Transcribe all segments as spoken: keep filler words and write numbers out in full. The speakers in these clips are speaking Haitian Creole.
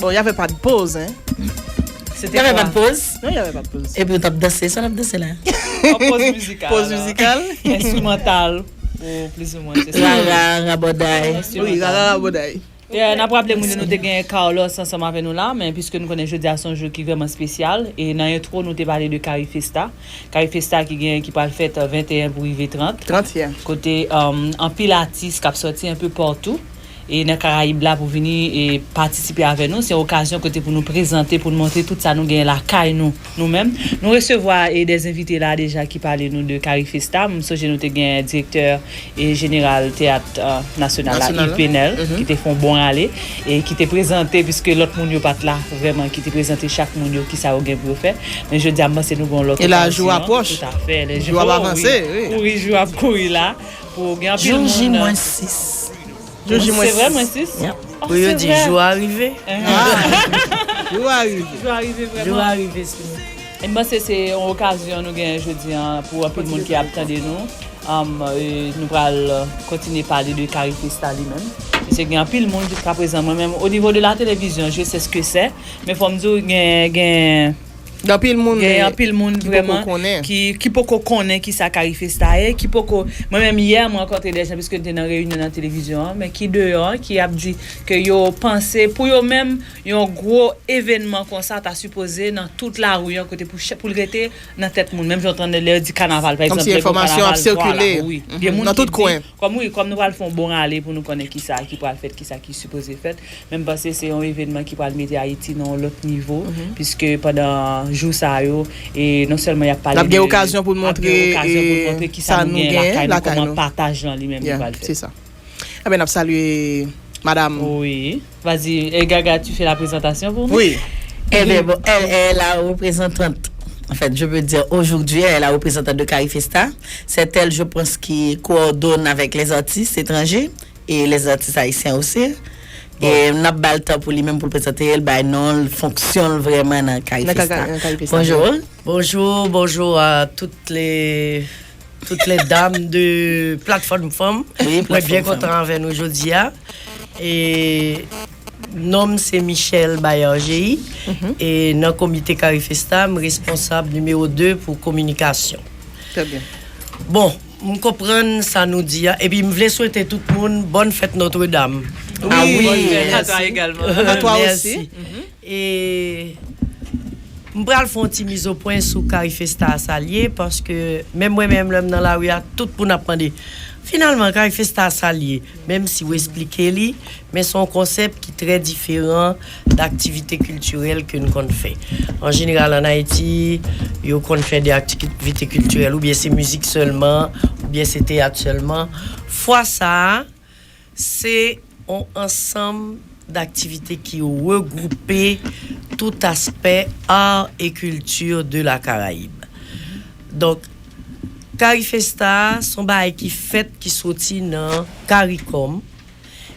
Oh, il y avait pas de pause, hein? Il y avait pas de pause. Non, il y avait pas de pause. Epi w t ap danse, sa w t ap danse la? An poz mizikal. Pause musicale. Enstrimantal, ou plizoumwen, se sa. Rara, rabòday. Oui, rara rabòday. Yeah, n ap raple moun yo nou te gen Carlos ansanm avè nou la, men piske nou konnen jodi a se yon jou ki vrèman espesyal, e nan entwo nou te pale de Carry Festa. Carry Festa ki gen, ki pral fèt, euh, venteyen pou rive trant. Trant, yeah. Kote, um, anpil atis k ap sòti enpe patou e nan Karayib la pou vini e patisipe avè nou. Se yon okazyon kote pou nou prezante, pou nou montre tout sa nou genyen lakay nou, nou menm. Nou resevwa e de envite la deja ki pale nou de Carry Festa. M sonje nou te gen direktè e jeneral teyat, euh, nasyonal la, Nasyonal la. Yves Penel, ki te fè yon bon rale e ki te prezante, piske lòt moun yo pa t la vrèman, ki te prezante chak moun yo ki sa yo gen pou yo fè. Men jodi a, m panse nou gen yon lòt E la, okazyon. Jou ap pwòch. Tout à fait. Les Jou ap jours, avanse, oui. Oui. Kouri, jou ap kouri la. Pou gen anpil Jou J moun. Mwens sis. Jou J Mwens Se vre, sis. Mwens sis? Yeah. Oh, Pou yo se di vre. Jou a rive. Ah, Jou a rive. Jou a rive Jou vrèman. a rive sou nou. E m panse se yon okazyon nou gen jodi a pou anpil moun ki ap tande nou. Um, e nou pral, euh, kontinye pale de Carry Festa li menm. Paske gen anpil moun jiska prezan, mwen menm, o nivo de la televizyon, je sais ce que c'est, men fò m di w gen, gen Gen anpil moun gen anpil moun ki poko vrèman konnen. ki, ki poko konnen ki sa Carry Festa ye, ki poko, mwen menm yè mwen rankontre de jan, piske n te nan reyinyon nan televizyon an, men ki deyò, ki ap di ke yo panse pou yo menm yon gwo evènman konsa ta sipoze nan tout lari an, kote pou chè- pou l rete nan tèt moun. Menm jan w tande lè yo di kanaval, pa Kòm egzanp, si lè yo enfòmasyon ap kanaval, sikile. Vwala, wi. Gen moun Nan ki tout kwen. Di, kòm wi, kòm nou pral fè yon bon rale pou nou konnen ki sa ki pral fèt, ki sa ki sipoze fèt. Men m panse se yon evènman ki pral mete Ayiti nan yon lòt nivo, piske pandan jou sa yo, e non sèlman y ap pale N ap gen de- okazyon pou n y ap montre, gen okazyon pou n e, montre ki sa sa nou nou gen gen lakay nou, lakay kòman nou. Pataj lan li menm li Yeah, pral fèt. Se sa. Ebyen, n ap salye madam. Oui. Vas-y, et Gaga, tu fais la présentation pour nous? Oui. Eh bien, bon, elle, elle est la représentante, en fait, je veux dire, aujourd'hui, elle est la représentante de Carifesta. C'est elle, je pense, qui coordonne avec les artistes étrangers et les artistes haïtiens aussi. E n ap ba l tan pou li menm pou l prezante l, bay non l, fonksyon l vrèman nan Carifesta. Nan Carifesta. Bonjour. Bonjou, bonjou a tout le, tout le dam de Platfòm Fanm. Wi, Mwen byen Platfòm kontan avè nou jodi a. E non m se Michelle Bayard Géry. E nan komite Carifesta, m responsab nimewo de pou kominikasyon. Très bien. Bon, m konprann sa nou di a. Epi m vle swete tout moun bonne fête Notre-Dame. Ah oui. À toi également. À toi Merci. Aussi. E m pral fè yon ti mizopwen sou Carifesta a sa l ye, paske menm mwen menm lè m nan lari a, tout moun ap mande, finalman, Carifesta a sa l ye, menm si w esplike li, men se yon konsèp ki trè diferan d aktivite kiltirèl ke n konn fè. An jeneral, ann Ayiti, yo konn fè de aktivite kiltirèl, oubyen se mizik sèlman, oubyen se teyat sèlman. Fwa sa a, se yon ansanm daktivite ki regwoupe tout aspè art et culture de la Caraïbe. Donk, Carifesta se yon bagay ki fèt, ki soti nan Caricom.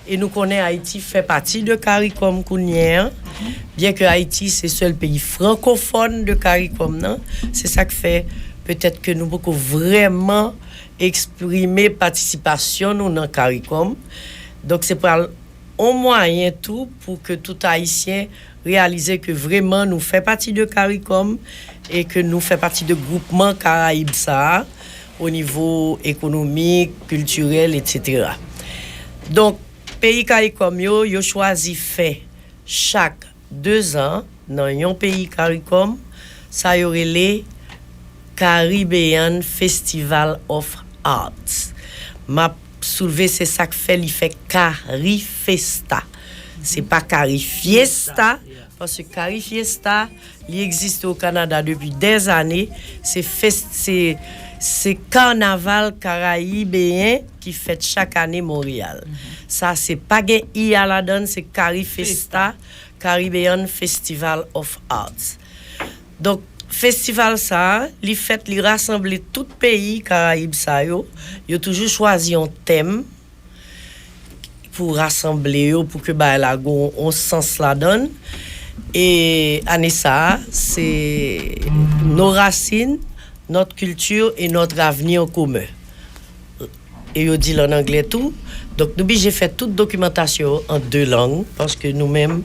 E nou konnen Ayiti fè pati de Caricom kounye a. Byen ke Ayiti se sèl peyi frankofòn de Caricom nan, se sa k fè petèt ke nou poko vrèman eksprime patisipasyon nou nan Caricom. Donk, se pral yon mwayen tou pou ke tout Ayisyen reyalize ke vrèman nou fè pati de Caricom e ke nou fè pati de gwoupman Karayib sa a, o nivo ekonomik, kiltirèl, etsetera. Donk, peyi Caricom yo, yo chwazi fè chak de zan nan yon peyi Caricom, sa yo rele Caribbean Festival of Arts. M ap soulve, se sa k fè li fè Carifesta. Se pa Carifiesta, paske Carifiesta, li egziste o Kanada depi dèzane. Se fes-, se, se kanaval karayibeyen ki fèt chak ane Monreyal. Sa, se pa gen i a ladan l, se Carifesta, Caribbean Festival of Arts. Donk, festival sa a, li fèt, li rasanble tout peyi Karayib sa yo. Yo toujou chwazi yon tèm pou rasanble yo, pou ke bagay la gon yon sans ladan l. E ane sa a, se nos racines, notre culture et notre avenir commun. E yo di l an anglè tou. Donk, nou blije fè tout dokimantasyon yo an de lang, paske nou menm,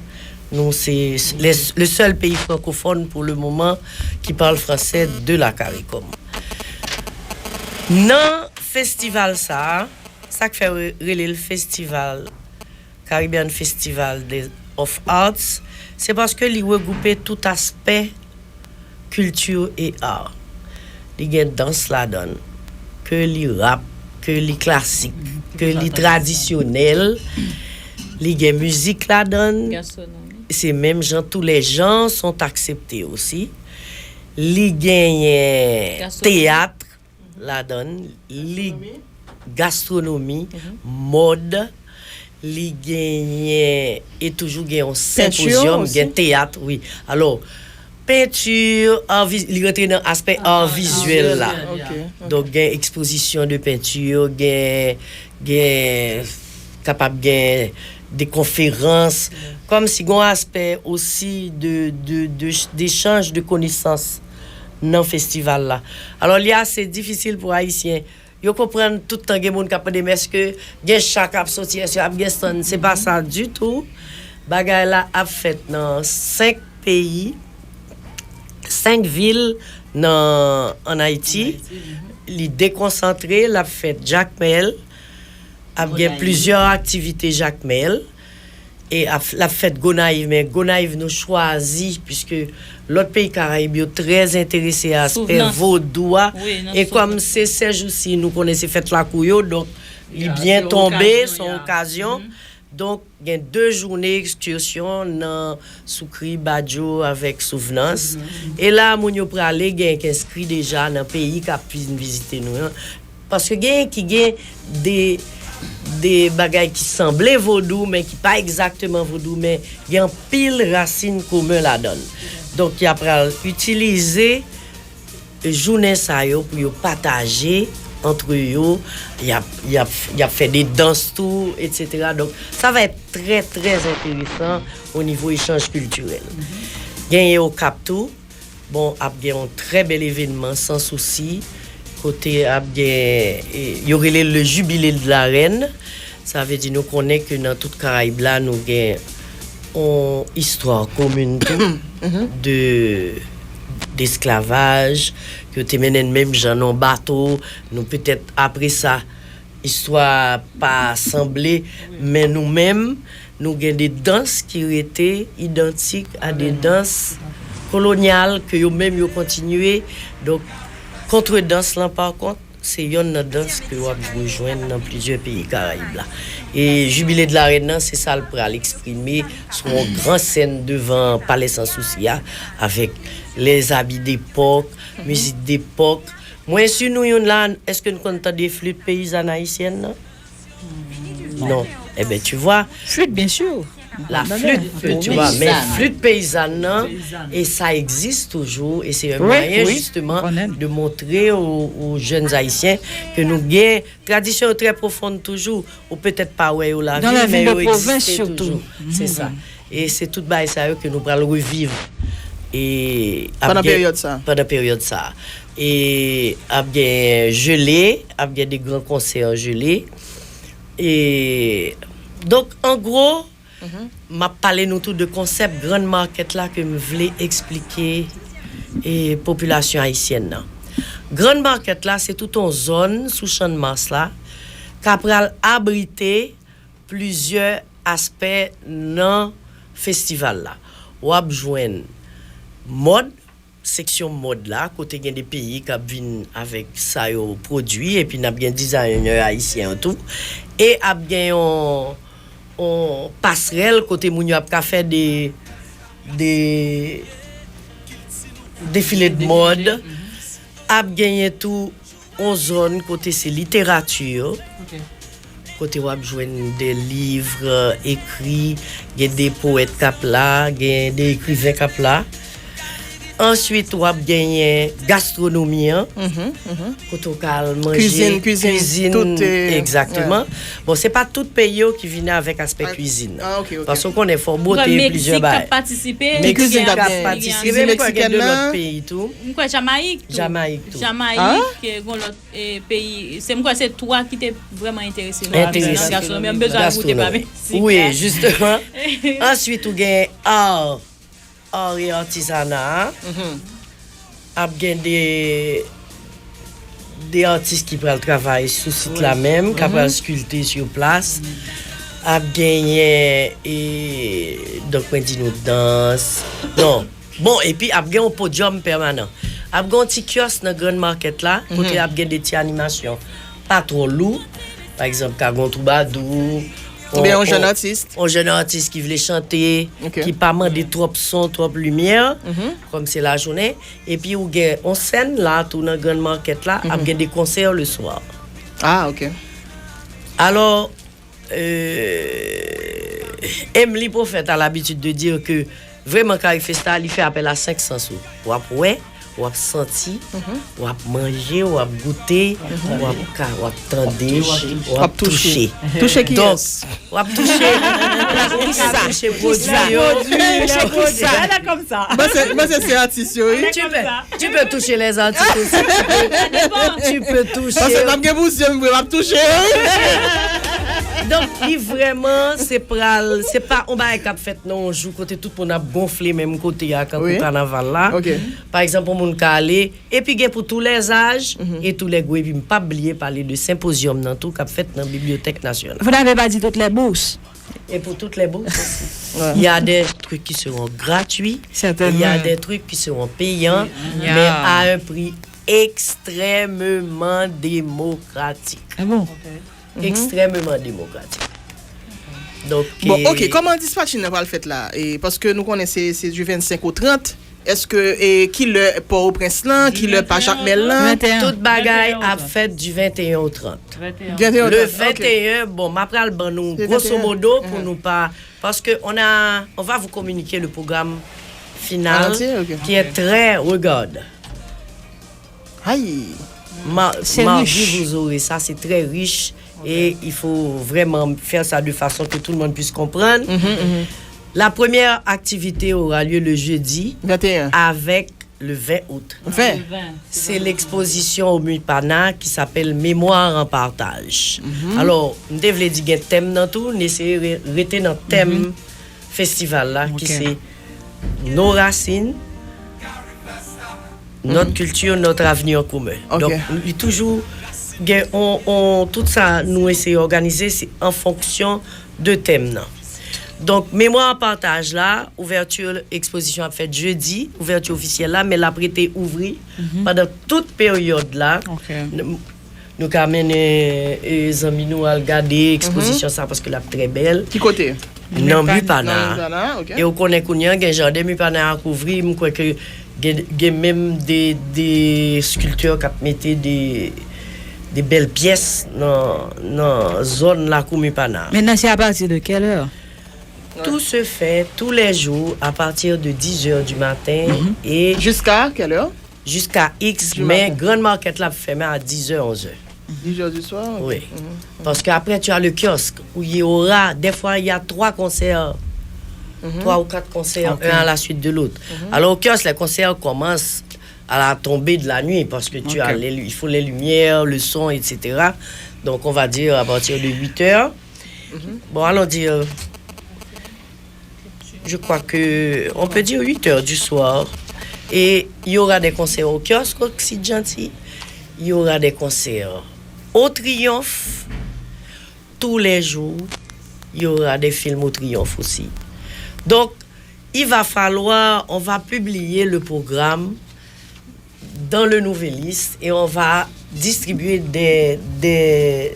Nou se le, le sèl peyi frankofòn pou le moman ki pale franse de la CARICOM. Nan festival sa a, sa k fè yo rele l festival Caribbean Festival de, of Arts, se paske li regwoupe tout aspè kilti e ar. Li gen dans ladan l, ke li rap, ke li klasik, ke li tradisyonèl, li gen mizik ladan l. Se menm jan, tous les genres sont acceptés aussi. Li genyen teyat ladan l, li gastronomi, mòd, li genyen, e toujou gen yon senpozyòm, gen teyat, wi. Alò, penti, ar viz-, li rantre nan aspè ar vizyèl la. Donk, gen ekspozisyon de penti, gen, gen, kapab gen de konferans, kòmsi gen yon aspè osi de, de, de, dechanj de konesans nan festival la. Alò, li ase difisil pou Ayisyen. Yo konprann tout tan gen moun k ap mande, men èske gen cha k ap soti, èske ap gen stand? Se pa sa ditou. Bagay la ap fèt nan senk peyi, senk vil nan, ann Ayiti. Li dekonsantre, l ap fèt Jakmèl. Ap gen plizyè aktivite Jakmèl. E ap, l ap fèt Gonayiv, men Gonayiv nou chwazi, piske lòt peyi Karayib yo trè enterese a aspè vodou a. E kòm se sèjousi, nou konnen se fèt lakou yo, donk li byen tonbe, se yon okazyon. Donk, gen de jounen ekskisyon nan Soukri, Badjo avèk Souvnans. E la, moun yo prale, gen k enskri deja nan peyi k ap vin vizite nou an. Paske gen ki gen de, de bagay ki sanble vodou, men ki pa egzakteman vodou, men gen anpil rasin komen ladan l. Donk, y ap pral itilize jounen sa yo pou yo pataje antre yo, y ap, y ap, y ap fè de dans tou, etsetera. Donk, sa va èt trè, trè enteresan o nivo echanj kiltirèl. Genyen Okap tou, bon, ap gen yon trè bèl evènman, San Souci, kote ap gen, e, yo rele l le Jubilé de la Reine. Sa vle di nou konnen ke nan tout Karayib la, nou gen yon istwa komin tou de, desklavaj, ke yo te mennen n menm jan nan yon bato. Nou petèt apre sa, istwa pa sanble, men nou menm, nou gen de dans ki rete idantik a de dans kolonyal ke yo menm yo kontinye. Donk, kontredans lan, pa kont, se yonn nan dans ke w ap rejwenn nan plizyè peyi Karayib la. E Jubilé de la Reine nan, se sa l pral eksprime sou yon gran sèn devan Palè San Souci a, avèk les habits d'époque, mizik depòk. Mwen si nou youn la, èske n konn tande flit peyizàn ayisyèn nan? Non. Eben, tu vois. Flûte, bien sûr. La flûte, tu vois, men flûte paysanne, non? Et ça existe toujours, et c'est un moyen justement de montrer aux, aux jeunes Haïtiens que nou gen tradisyon yo trè pwofon toujou, ou petèt pa wè yo lavi, men yo egziste toujou. Se sa. E se tout bagay sa yo ke nou pral reviv. E pandan peryòd sa. Pandan peryòd sa. E ap gen Gelé, ap gen de gran konsè Gelé. E, donk, an gwo, m ap pale nou tou de konsèp Grand Market la ke m vle eksplike e popilasyon ayisyèn nan. Grand Market la, se tout yon zòn sou Channmas la, ka pral abrite plizyè aspè nan festival la. W ap jwenn mòd, seksyon mòd la, kote gen de peyi k ap vin avèk sa yo pwodui, epi n ap gen dizayner ayisyen an tou. E ap gen yon, yon pasrèl kote moun yo ap ka fè de, de defile de mòd. Ap genyen tou yon zòn kote se literati, kote w ap jwenn de liv ekri, gen de powèt k ap la, gen de ekriven k ap la. Answit, w ap genyen gastwonomi an. Kote w ka al manje. Kwizin, kwizin, tout, eh, egzakteman. Bon, se pa tout peyi yo ki vin avèk aspè kwizin nan. Ah, ok, ok. Paske w konnen, fò w bote plizyè bagay. Meksik k ap patisipe. Meksik k ap patisipe, m kwè gen de lòt peyi tou. M kwè Jamayik tou. Jamayik tou. Jamayik, eh, gon lòt, eh, peyi. Se, m kwè se twa ki te vrèman enterese nou avèk gastwonomi. M bezwen al goute pa Meksik. Wi, jisteman. Answit, ou gen art, art e artizana. Ap gen de, de atis ki pral travay sou sit la menm, k ap pral skilte sou plas. Ap genyen, e, donk, mwen di nou dans. Non. Bon, epi ap gen yon podyòm pèmanan. Ap gen yon ti kyòs nan Grand Market la, kote ap gen de ti animasyon pa twò lou. Pa egzanp, ka gen yon twoubadou, oubyen yon jèn atis. Yon jèn atis ki vle chante, ki pa mande twòp son, twòp limyè, kòm se lajounen. Epi ou gen yon sèn la, tou nan Grand Market la, ap gen de konsè le swa. Ah, ok. Alò, euh, Emily Prophète a l'habitude de dire que vraiment, Carifesta, li fè apèl a senk sans ou. W ap wè, w ap santi, w ap manje, w ap goute, w ap ka, w ap tande, w ap touche. Touche kiyès? Donk, w ap touche, w ap touche pwodui yo. Touche kiyès? Mwen se, mwen se, se atis yo, wi. Tu peux, tu peux toucher les artistes aussi. Tu peux, tu peux toucher. Paske m ap gen pou zye m vre, m ap touche yo, wi. Donk, li vrèman, se pral, se pa yon bagay k ap fèt nan yon jou kote tout moun ap gonfle menm kote a, kankou kanaval la. Pa egzanp, yon moun ka ale, epi gen pou tous les âges et tous les goûts. Epi m p ap bliye pale de senpozyòm nan tou k ap fèt nan Bibliothèque Nationale. Vous n'avez pas dit toutes les bourses. Et pour toutes les bourses aussi. Il y a des trucs qui seront gratuits, il y a des trucs qui seront payants, mais à un prix extrêmement démocratique. Ah bon? Extrêmement démocratique. Donc, bon, ok, kòman dispatching nan pral fèt la? E, paske nou konnen se, se du vennsenk au trant. Èske, e, ki lè Pòtoprens lan, ki lè pa Jakmèl lan? Tout bagay ap fèt du venteyen au trant. Le venteyen, bon, m ap pral ban nou grosso modo pou nou pa, parce que on a, on va vous communiquer le programme final qui est très, regarde. Aïe. Mardi, vous aurez ça, c'est très riche et il faut vraiment faire ça de façon que tout le monde puisse comprendre. La première activité aura lieu le jeudi avec le vingt août. C'est l'exposition au Mupana qui s'appelle Mémoire en partage. Alò, m te vle di gen tèm nan tou, n eseye re- rete nan tèm festival la, ki se nos racines, notre culture, notre avenir commun. Donk, li toujou gen on, on, tout sa nou eseye òganize, se an fonksyon de tèm nan. Donk, Mémoire en partage la, ouvèti ekspozisyon ap fèt jedi, ouvèti ofisyèl la, men l ap rete ouvri pandan tout peryòd la. N- Nou ka mennen, e, zanmi nou al gade ekspozisyon sa, paske l ap trè bèl. Ki kote? Nan Mupana. Nan Mupana, ok. E ou konnen kounye a gen jaden Mupana a kouvri, m kwè ke gen, gen menm de, de skiltè k ap mete de, de bèl pyès nan, nan zòn lakou Mupana. Maintenant, c'est à partir de quelle heure? Tout se fait tous les jours à partir de dix heures du matin et jusqu'à quelle heure? Jusqu'à X, men Grand Market la ap fèmen a dizè, onzè. Dix heures du soir? Ok. Wi. Paske apre, tu as le kiosque, où il y aura, des fois, il y a trois concerts, trois ou quatre concerts, un à la suite de l'autre. Alors, au kiosque, les concerts commencent à la tombée de la nuit, parce que tu as les lu- il faut les lumières, le son, et cetera. Donc, on va dire à partir de huit heures. Bon, allons dire, je crois que on peut dire huit heures du soir. Et il y aura des concerts au kiosque, si gentil. Il y aura des concerts au Triomphe. Tous les jours, il y aura des films au Triomphe aussi. Donc, il va falloir, on va publier le programme dans le Nouvelliste et on va distribuer des, des,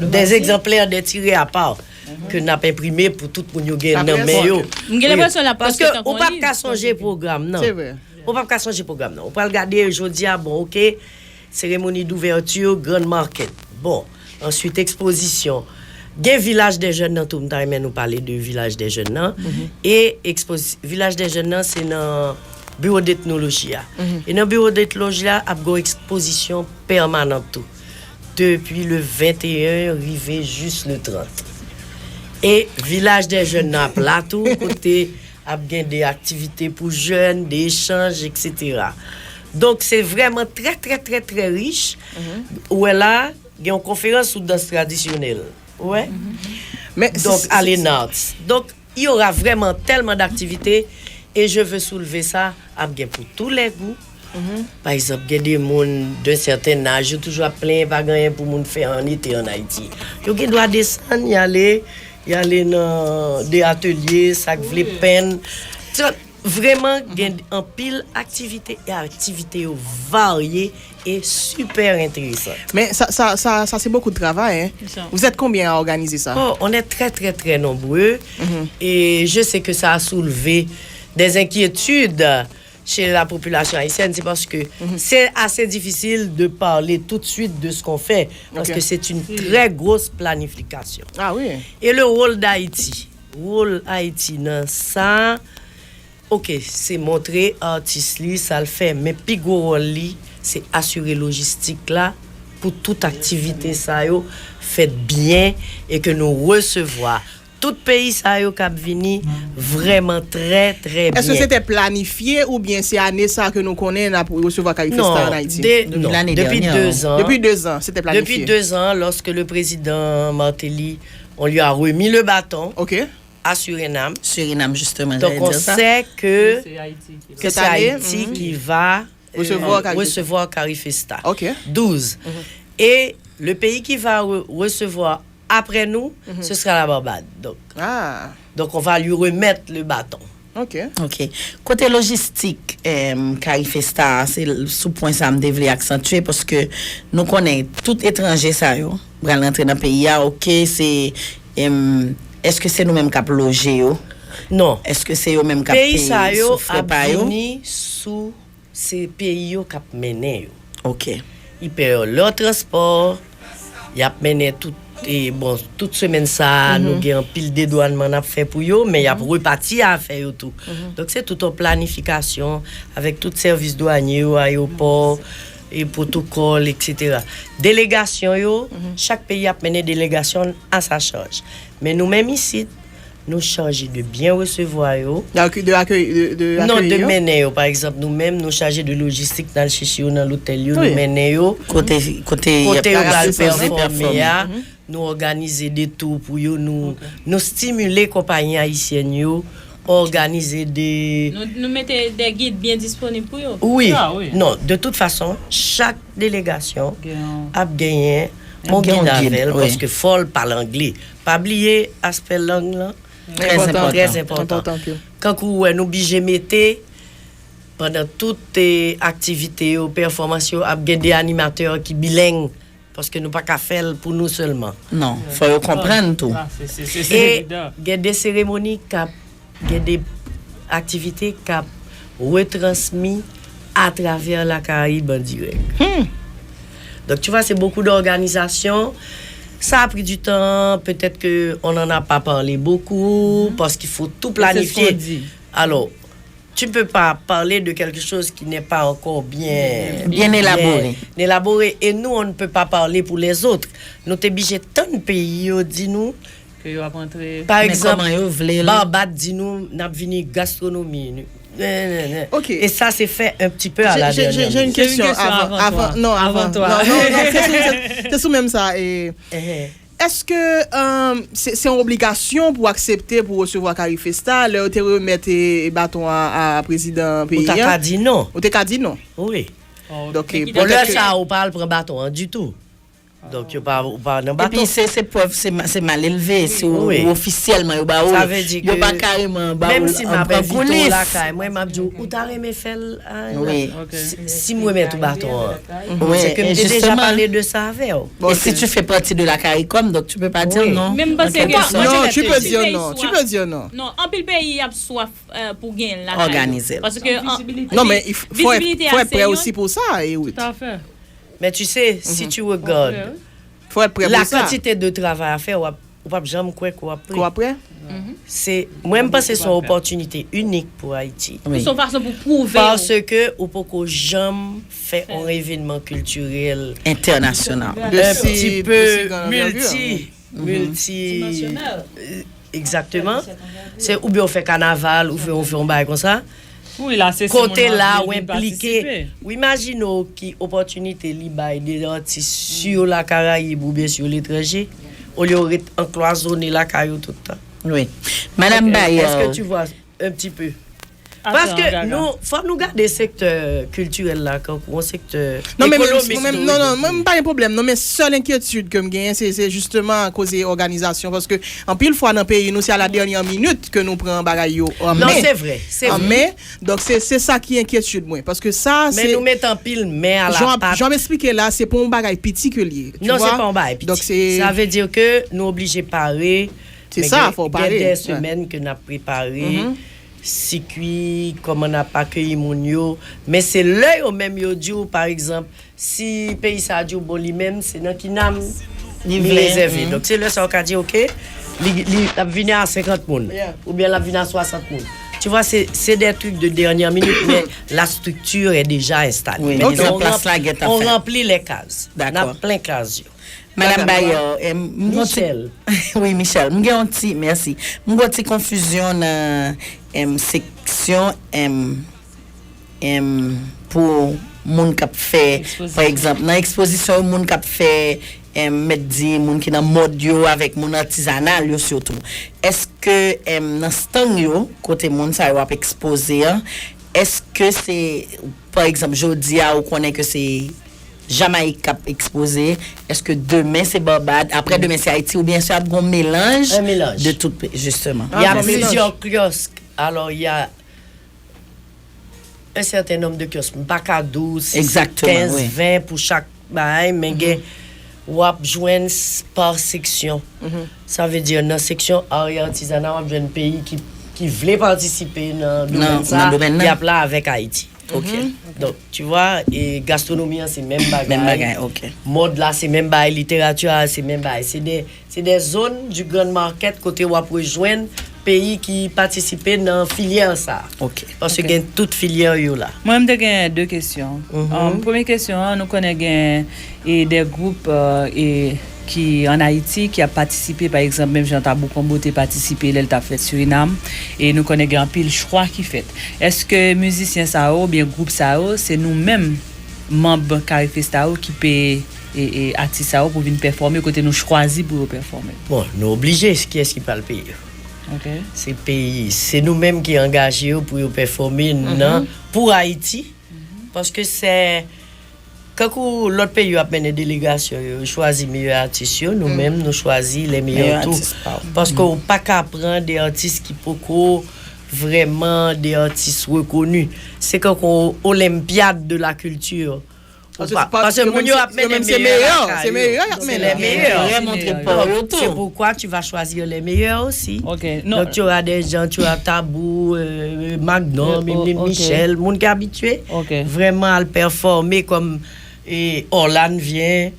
des exemplaires, des tirés à part que n ap enprime pou tout moun yo gen nan men yo. M gen lenpresyon l ap preske tankou yon liv. Paske ou p ap ka sonje pwogram nan. Se vre. Ou p ap ka sonje pwogram nan. Ou pral gade jodi a, bon, ok, seremoni douvèti, Grand Market. Bon, answit ekspozisyon. Gen Vilaj dè Jèn nan tou, m ta renmen nou pale de Vilaj dè Jèn nan. E ekspozi- Vilaj dè Jèn nan, se nan biwo d'etnoloji a. E nan biwo d'etnoloji a, ap gen yon ekspozisyon pèmanan tou. Depi le venteyen rive jis le trant. E Vilaj dè Jèn nan ap la tou, kote ap gen de aktivite pou jèn, de echanj, etsetera. Donk, se vrèman trè, trè, trè, trè rich. Ou wè la, gen yon konferans sou dans tradisyonèl. Ou wè? Men, Donk, Allen Arts. Donk, il y aura vraiment tellement d'activités et je veux soulever ça, ap gen pou tou lè gou. Pa egzanp, gen de moun d'un certain âge, yo toujou ap plenyen pa gen anyen pou moun fè an ete an Ayiti. Yo gen dwa desann, y ale, y ale nan de atelye, sa k vle penn. Sa, vrèman, gen anpil aktivite e aktivite yo varye e super enteresan. Men sa, sa, sa, sa se beaucoup de travail, hein. Vous êtes combien à organiser ça? Oh, on est très, très, très nombreux. Et je sais que ça a soulevé des inquiétudes chez la population haïtienne, c'est parce que c'est assez difficile de parler tout de suite de ce qu'on fait, parce que c'est une très grosse planification. Ah oui. Et le rôle d'Haïti, rôle Haïti dans ça, ok, se montre atis li sa l fè, men pi gwo wòl li, se asire lojistik la pou tout aktivite sa yo fèt byen e ke nou resevwa tout peyi sa yo k ap vini vrèman trè, trè byen. Est-ce que c'était planifié ou bien c'est année ça que nous connaissons pour recevoir Carifesta en Haïti? Non, de, non, depuis deux ans. Depuis deux ans, c'était planifié. Depuis deux ans, lorsque le président Martelly, on lui a remis le bâton, Ok. à Suriname. Suriname, justement. Donc on sait que, que c'est Cette année, Haïti qui va euh, Recevoir Carifesta. Recevoir Carifesta. Ok. Douze. Et le pays qui va re- recevoir après nous, ce sera la Barbade. Donc, Ah, donc on va lui remettre le bâton. ok. Ok. Kote lojistik, em, Carifesta, se l- sou pwen sa m te vle aksantye, paske nou konnen tout etranje sa yo pral rantre nan peyi a, ok, se, em, èske se nou menm k ap loje yo? Non. Èske se yo menm k ap Peyi sa peye yo sou frè ap pa yo? Vini sou se peyi yo k ap mennen yo. Ok. Li peye lè transpò, y ap mennen tout, e, bon, tout semèn sa a, nou gen anpil dedwannman n ap fè pou yo, men y ap repati afè yo tou. Donk, se tout yon planifikasyon avèk tout sèvis dwanye yo, ayewopò, e pwotokòl, etsetera. Delegasyon yo, chak peyi ap mennen delegasyon a sa chaj. Men nou menm isit, nou chaje de byen resevwa yo. D'accueil, de accueil, de, de Non, accueillir de yo? Mennen yo, pa egzanp, nou menm, nou chaje de lojistik, n al chèche yo nan lotèl yo, Oui. Nou mennen yo. Kote, kote, Kote yo pral sipoze pèfòme a, nou òganize de tou pou yo, nou, nou stimile konpayi ayisyèn yo, òganize de... Nou, nou mete de gid byen disponib pou yo. Wi, Ah, wi. Non, de tout fason, chak delegasyon Gen yon- ap genyen yon Gen yon gid gid, avè l, wi. Paske fò l pale angle. Pa bliye aspè lang lan, Trè enpòtan. Trè enpòtan. Enpòtan anpil. Kankou ou wè, nou blije mete, pandan tout eh, aktivite yo, pèfòmans yo, ap gen de animatè ki bileng, paske nou pa ka fè l pou nou sèlman. Non, fò yo konprann tou. Ah, se- se- se- E evidan. Gen de seremoni k ap, gen de aktivite k ap retransmi atravè Lakarayib an dirèk. Donc, tu vois, c'est beaucoup d'organisations. Ça a pris du temps, peut-être que on n'en a pas parlé beaucoup, parce qu'il faut tout C'est ce qu'on planifier. Dit. Alors, tu ne peux pas parler de quelque chose qui n'est pas encore bien, Bien élaboré. Bien élaboré. Et nous, on ne peut pas parler pour les autres. Nou te blije tann peyi yo di nou, Ke yo ap antre. pa Men egzanp, kòman yo vle l. Barbad di nou n ap vini gastronomi. Nou- nen, nen, nen. Ok. Et ça, c'est fait un petit peu à J'ai- la j'ai- dernière j'ai- J'ai une minute. question J'ai une question avant, avant avant, toi. non, Avant avant, toi. Non, non, non, c'est sous- c'est- c'est sous même ça. Et Eh, est-ce que euh, c'est c'est une obligation pour accepter pour recevoir Carifesta, lè yo te remèt eh, baton a, a président Ou ta pays? ka di non. Ou te ka di non. Wi. Donc, Mais eh, qui Bon, lè peut-être que- sa ou pa al pran baton an ditou. Donk, yo pa, ou pa nan baton. Epi se se prèv se ma- se malelve, si ou Wi. ou ofisyèlman yo ba ou. Sa vle di Yo ke pa kareman ba ou menm si m an ap pran envite w koulis. Lakay mwen, m ap di w, ou ta renmen fè l a- Wi. Ok. Si, si m remèt ou baton an. Wi, Se ke m e te deja justement. Pale de sa avè w. Et si tu fais partie de la CARICOM, donc tu peux pas dire Oui. Non. Men m panse Ok. ke Non, petèt tu peux ti dire peyi non. Tu swaf. Peux dire non. Non, anpil peyi ap swaf euh, pou gen lakay. Organize l. Paske an- Non, mais il f- faut être, vizibilite faut a être se prêt yon- aussi pour ça, eh, Ruth. Tout à fait. Men tu sais, si tu regardes Faut être prêt la pour ça. Quantité de travail à faire, w ap, Ou p ap janm kwè ke w ap prè. Ke w ap prè? Se, mwen, m panse se yon opòtinite inik pou Ayiti. Wi. Se yon fason pou pwouve w. Paske ou poko janm fè yon evènman kiltirèl entènasyonal. Un petit peu multi, multi, egzakteman. Se oubyen ou fè kanaval, ou fè, ou fè yon bagay konsa. Kote la ou enplike. Ou imajine w ki opòtinite li bay de atis sou la Karayib oubyen sou letranje, olye w ret anklwazone lakay ou tout tan. Wi. Madanm Bayer. Est-ce que tu vois un petit peu? Paske nou, fò nou gade sektè kiltirèl la kankou yon sektè ekonomik. Non, non, mwen m pa gen pwoblèm non, men sèl enkyetid ke m genyen se, se jisteman koze òganizasyon, paske anpil fwa nan peyi nou se a la dènyè minit ke nou pran bagay yo an men. Non, se vre, se vre. Donk se, se sa ki enkyetid mwen, paske sa se. Men nou met anpil men alapat. Jan w ap eksplike la, se pa yon bagay piti ke l ye. Non, se pa yon bagay piti. Sa vle di ke nou oblije pare. Se sa, fò w pare. Gen de semèn ke n ap prepare sikui, kòman n ap akeyi moun yo. Men se lè yo menm yo di w, pa egzanp, si peyi sa a di w, bon, li menm, se nan Kinam li rezève. Donk, se lè sa a w ka di, oke, li, li ap vini a senkant moun, oubyen l ap vini a swasant moun. Tu vois, se, se de trucs de dernière minute, men la structure est déjà installée. Maintenant, on, on remplit les cases. N ap plen kaz yo. Madanm Bayer, m gon ti. Michel. Wi, Michel. M gen yon ti, mèsi. M gon ti konfizyon nan em, seksyon em, em, pou moun k ap fè, pa egzanp, nan ekspozisyon yo, moun k ap fè, em, mèt di, moun ki nan mòd yo, avèk moun atizanal yo sitou. Èske em, nan stand yo, kote moun sa yo ap ekspoze an, èske se, pa egzanp, jodi a, ou konnen ke se Jamayik k ap ekspoze, èske demen se Barbad, aprè demen se Ayiti, oubyen èske ap gen yon melanj de tout peyi, jisteman? Il y a plusieurs kiosques. Alors, il y a un certain nombre de kiosques. M pa ka di w si se kenz, ven pou chak bagay, men gen, w ap jwenn pa seksyon. Sa vle di, nan seksyon art et artisanat, w ap jwenn peyi ki, ki vle patisipe nan domèn sa, y ap la avèk Ayiti. Donk, tu vois, e gastronomi an se menm bagay. Menm bagay, ok. Mòd la se menm bagay, literati a se menm bagay. Se de, se de zòn du Grand Market kote w ap rejwenn peyi ki patisipe nan filyè sa. Ok. Paske gen tout filyè yo la. Mwen, m te gen de kesyon. Um, premye kesyon an, nou konnen gen e de gwoup e ki ann Ayiti ki ap patisipe, pa egzanp, menm jan Tabou Konbo te patisipe lè l t ap fèt Surinam, e nou konnen gen anpil chwa ki fèt. Èske mizisyen sa yo oubyen gwoup sa yo, se nou menm, manm Carifesta yo, ki peye e, e, atis sa yo pou vin pèfòme kote nou chwazi pou yo pèfòme? Bon, nou oblije, kiyès ki pral peye yo? Se peyi, se nou menm ki angaje yo pou yo pèfòme nan, pou Ayiti, paske se Kankou lòt peyi yo ap mennen delegasyon yo, yo chwazi meyè atis yo, nou menm nou chwazi lè meyè tou. Paske ou pa ka pran de atis ki poko vrèman de atis rekoni. Se kankou olenpyad de la kilti. Paske moun yo ap mennen meyè lakay yo. Se lè meyè. Se poukwa tu vas choisir les meilleurs aussi. Donc tu auras des gens, tu auras Tabou, euh, Magnum, Michel, moun ki abitye vrèman al pèfòme kòm e Orlan vyen.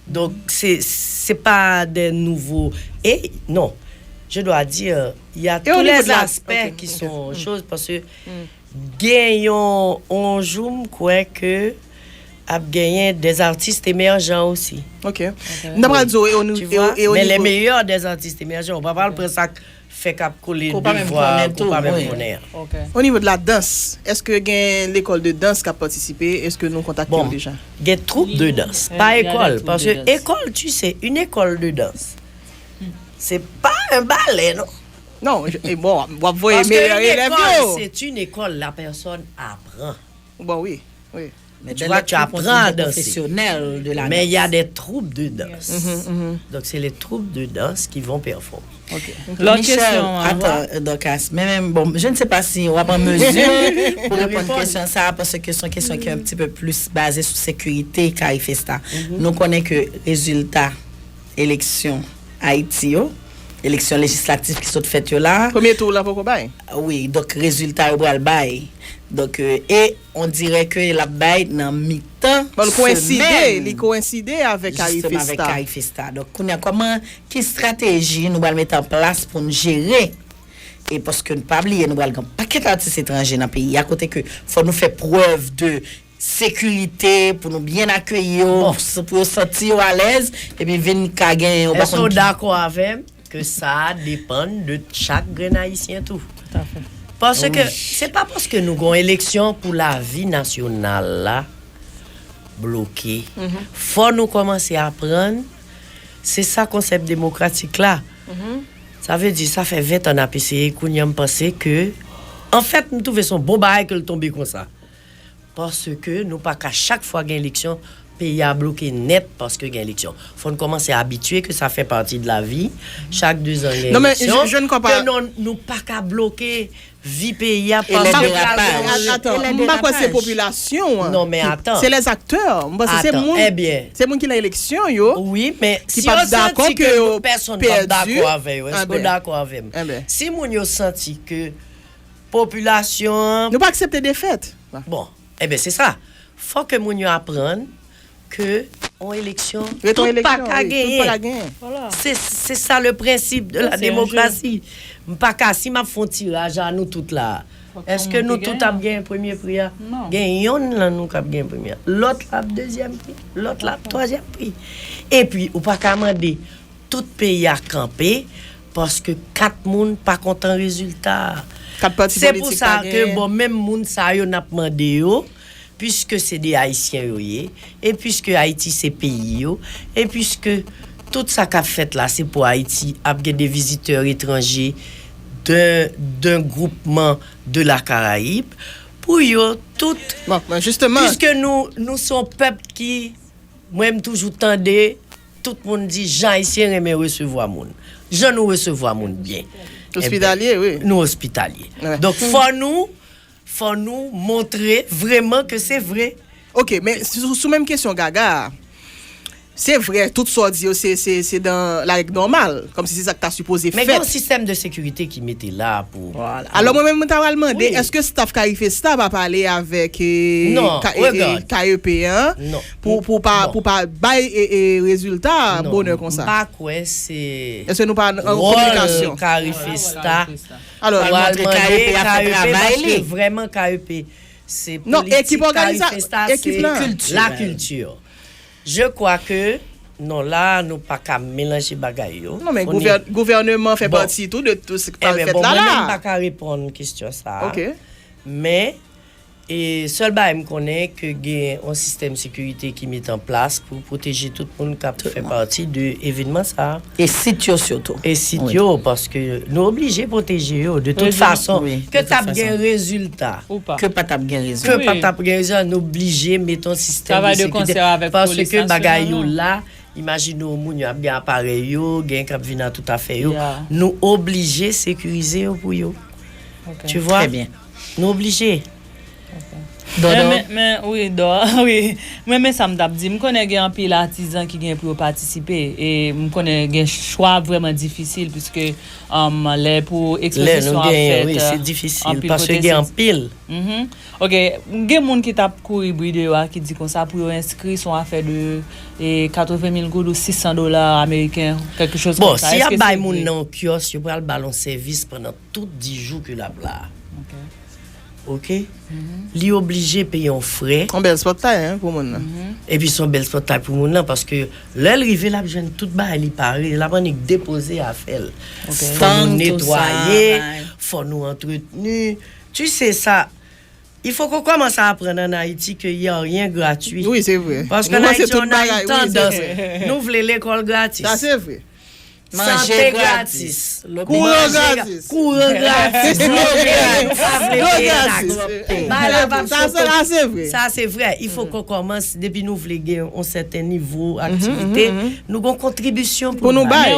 Donk, se, se pa de nouvo. E, non, je dois dire, il y a tous les aspects qui sont choses, paske gen yon, yon jou, m kwè ke ap genyen des artistes émergents aussi. Ok. N ta pral di w, e o nivo. Men les meilleurs des artistes émergents, ou pa pral pran sa k fè k ap kole de vwa ke w pa menm konnen an. O nivo de la dans, èske gen lekòl de dans k ap patisipe? Èske nou kontakte yo deja? Gen twoup de dans, pa ekòl, paske ekòl, tu sais, une école de danse, c'est pas un ballet, non? Non, bon, w ap voye meyè elèv yo. C'est une école, la personne apprend. Bon, wi, wi. Tu vois, tu apprends à danser. Mais il y a des troupes de danse. Donc, c'est les troupes de danse qui vont performer. Lòt kesyon an. Atan, Dorcas, men menm, bon, je ne sais pas si w ap an mezi pou reponn kesyon sa a, paske se yon kesyon ki un petit peu plus baze sou sekirite Carifesta. Nou konnen ke rezilta eleksyon Ayiti yo, eleksyon lejislatif ki sot fèt yo la. Premye tou la poko bay. Wi, donk rezilta yo pral bay. Donk, euh, e on dirè ke l ap bay nan mitan semèn. Bon, l kowenside, li kowenside avèk Carifesta. Jisteman, avèk Carifesta. Donk, kounye a, kòman, ki estrateji nou pral mete an plas pou n jere? E paske n pa bliye, nou pral gen pakèt atis etranje nan peyi a, kote ke fò nou fè prèv de sekirite, pou nou byen akeyi yo, pou yo santi yo alèz, epi vin ka gen, ou pa konn ki. Èske w dakò avè m ke sa a depann de chak grenn Ayisyen tou? Tout à fait. Paske se pa paske nou gon eleksyon pou lavi nasyonal la bloke. Fò nou kòmanse aprann, se sa konsèp demokratik la. Sa vle di, sa fè ven tan n ap eseye, kounye a m panse ke, anfèt, m twouve se yon bon bagay ke l tonbe konsa. Paske nou pa ka chak fwa gen eleksyon, peyi a bloke nèt paske gen eleksyon. Fò n kòmanse abitye ke sa fè pati de lavi. Chak dezan gen eleksyon. Non, men je, je ne crois pas. Ke non, nou pa ka bloke vi peyi a paske pa gen. Atan, m pa kwè se popilasyon an. Non, men atan. Se les acteurs. M panse se moun, se moun ki nan eleksyon yo ki p ap dakò ke yo pèdi. Wi, men si yo santi ke pèsonn p ap dakò avè yo, èske w dakò avè m? Si moun yo santi ke popilasyon an. Nou pa aksepte defèt. Bon, enben, se sa. Fò ke moun yo aprann ke yon eleksyon, tout pa ka genyen. Se, se sa le principe de la démocratie. M pa ka, si m ap fè yon tiraj a nou tout la, èske nou tout ap gen premye pri a? Gen yonn nan nou k ap gen premye a. Lòt la ap dezyèm pri. Lòt la ap twazyèm pri. Epi, ou pa ka mande tout peyi a kanpe paske kat moun pa kontan rezilta a. Se pou sa ke, bon, menm moun sa yo n ap mande yo, piske se de Ayisyen yo ye, e piske Ayiti se peyi yo, e piske tout sa k ap fèt la, se pou Ayiti, ap gen de vizitè etranje d'un, d'un groupement de la Caraïbe, pou yo tout, piske nou, nou se yon pèp ki Mwen, m toujou tande tout moun di jan Ayisyen renmen resevwa moun. Jan nou resevwa moun byen. Ospitalye, wi. Nou ospitalye. Donk, fò nou, fò nou montre vrèman ke se vre. Ok, men sou, sou menm kesyon Gaga a, se vre, tout sa w di yo, se, se, se dans la règle normale, kòmsi se sa k ta sipoze fèt. Men gen yon sistèm de sekirite ki mete la pou, pou. Alò, mwen menm, mwen ta pral mande, èske staff Carifesta pa pale avèk, eh, K E P an pou, pou pa, pou pa bay, eh, eh, rezilta bonè konsa? Non, m pa kwè se wòl Carifesta. Alò, pral mande K E P paske vrèman K E P se politik, Carifesta se la kilti. Je crois que, non, la, nou pa ka melanje bagay yo. Non, men gouvè-, gouvènman fè pati tou de tout sa k pral fèt la, la. Mwen menm, m pa ka reponn kesyon sa a. Men, e, sèl bagay m konnen, ke gen yon sistèm sekirite ki met an plas pou pwoteje tout moun k ap fè pati de evènman sa a. E sit yo sitou. E sit yo, paske nou oblije pwoteje yo. De tout fason, ke t ap gen rezilta, ke pa t ap gen rezilta, nou oblije met yon sistèm de sekirite. Paske bagay yo la, imajine w, moun yo ap gen aparèy yo, gen k ap vin a tout afè yo. Nou oblije sekirize yo pou yo. Tu vois? Nou oblije. Dodo. Men, men, men, wi, Dò, wi. Mwen, men sa m t ap di. M konnen gen anpil atizan ki gen pou yo patisipe. E m konnen gen chwa vrèman difisil, piske, um, lè pou ekspozisyon ap fèt, anpil kote se difisil. Ok, gen moun ki t ap kouri bri deyò a ki di konsa pou yo enskri se yon afè de, e, katreven mil goud ou sis san dola ameriken, quelque chose comme ça. Bon, si y ap bay moun nan yon kyòs, yo pral ba l yon sèvis pandan tout dis jou ke l ap la. Ok. Li oblije peye yon frè. Yon bèl spòtay, en, pou moun nan. Epi se yon bèl spòtay pou moun nan, paske lè l rive, l ap jwenn tout bagay li pare, l ap annik depoze afè l. Fò nou netwaye, fò nou antretni. Tu sais, ça, il faut qu'on commence à apprendre en Haïti qu'il y a rien gratuit. Wi, se vre. Paske an Ayiti, on a une tendance, nou vle lekòl gratis. Sa se vre. Sante gratis. Kouran gratis. Kouran gratis. Dlo gratis. Nou pa vle peye taks. Bagay la p ap sote. Sa se vre. Sa se vre. Il faut qu'on commence, depi nou vle gen yon sèten nivo aktivite, nou gon kontribisyon pou nou bay.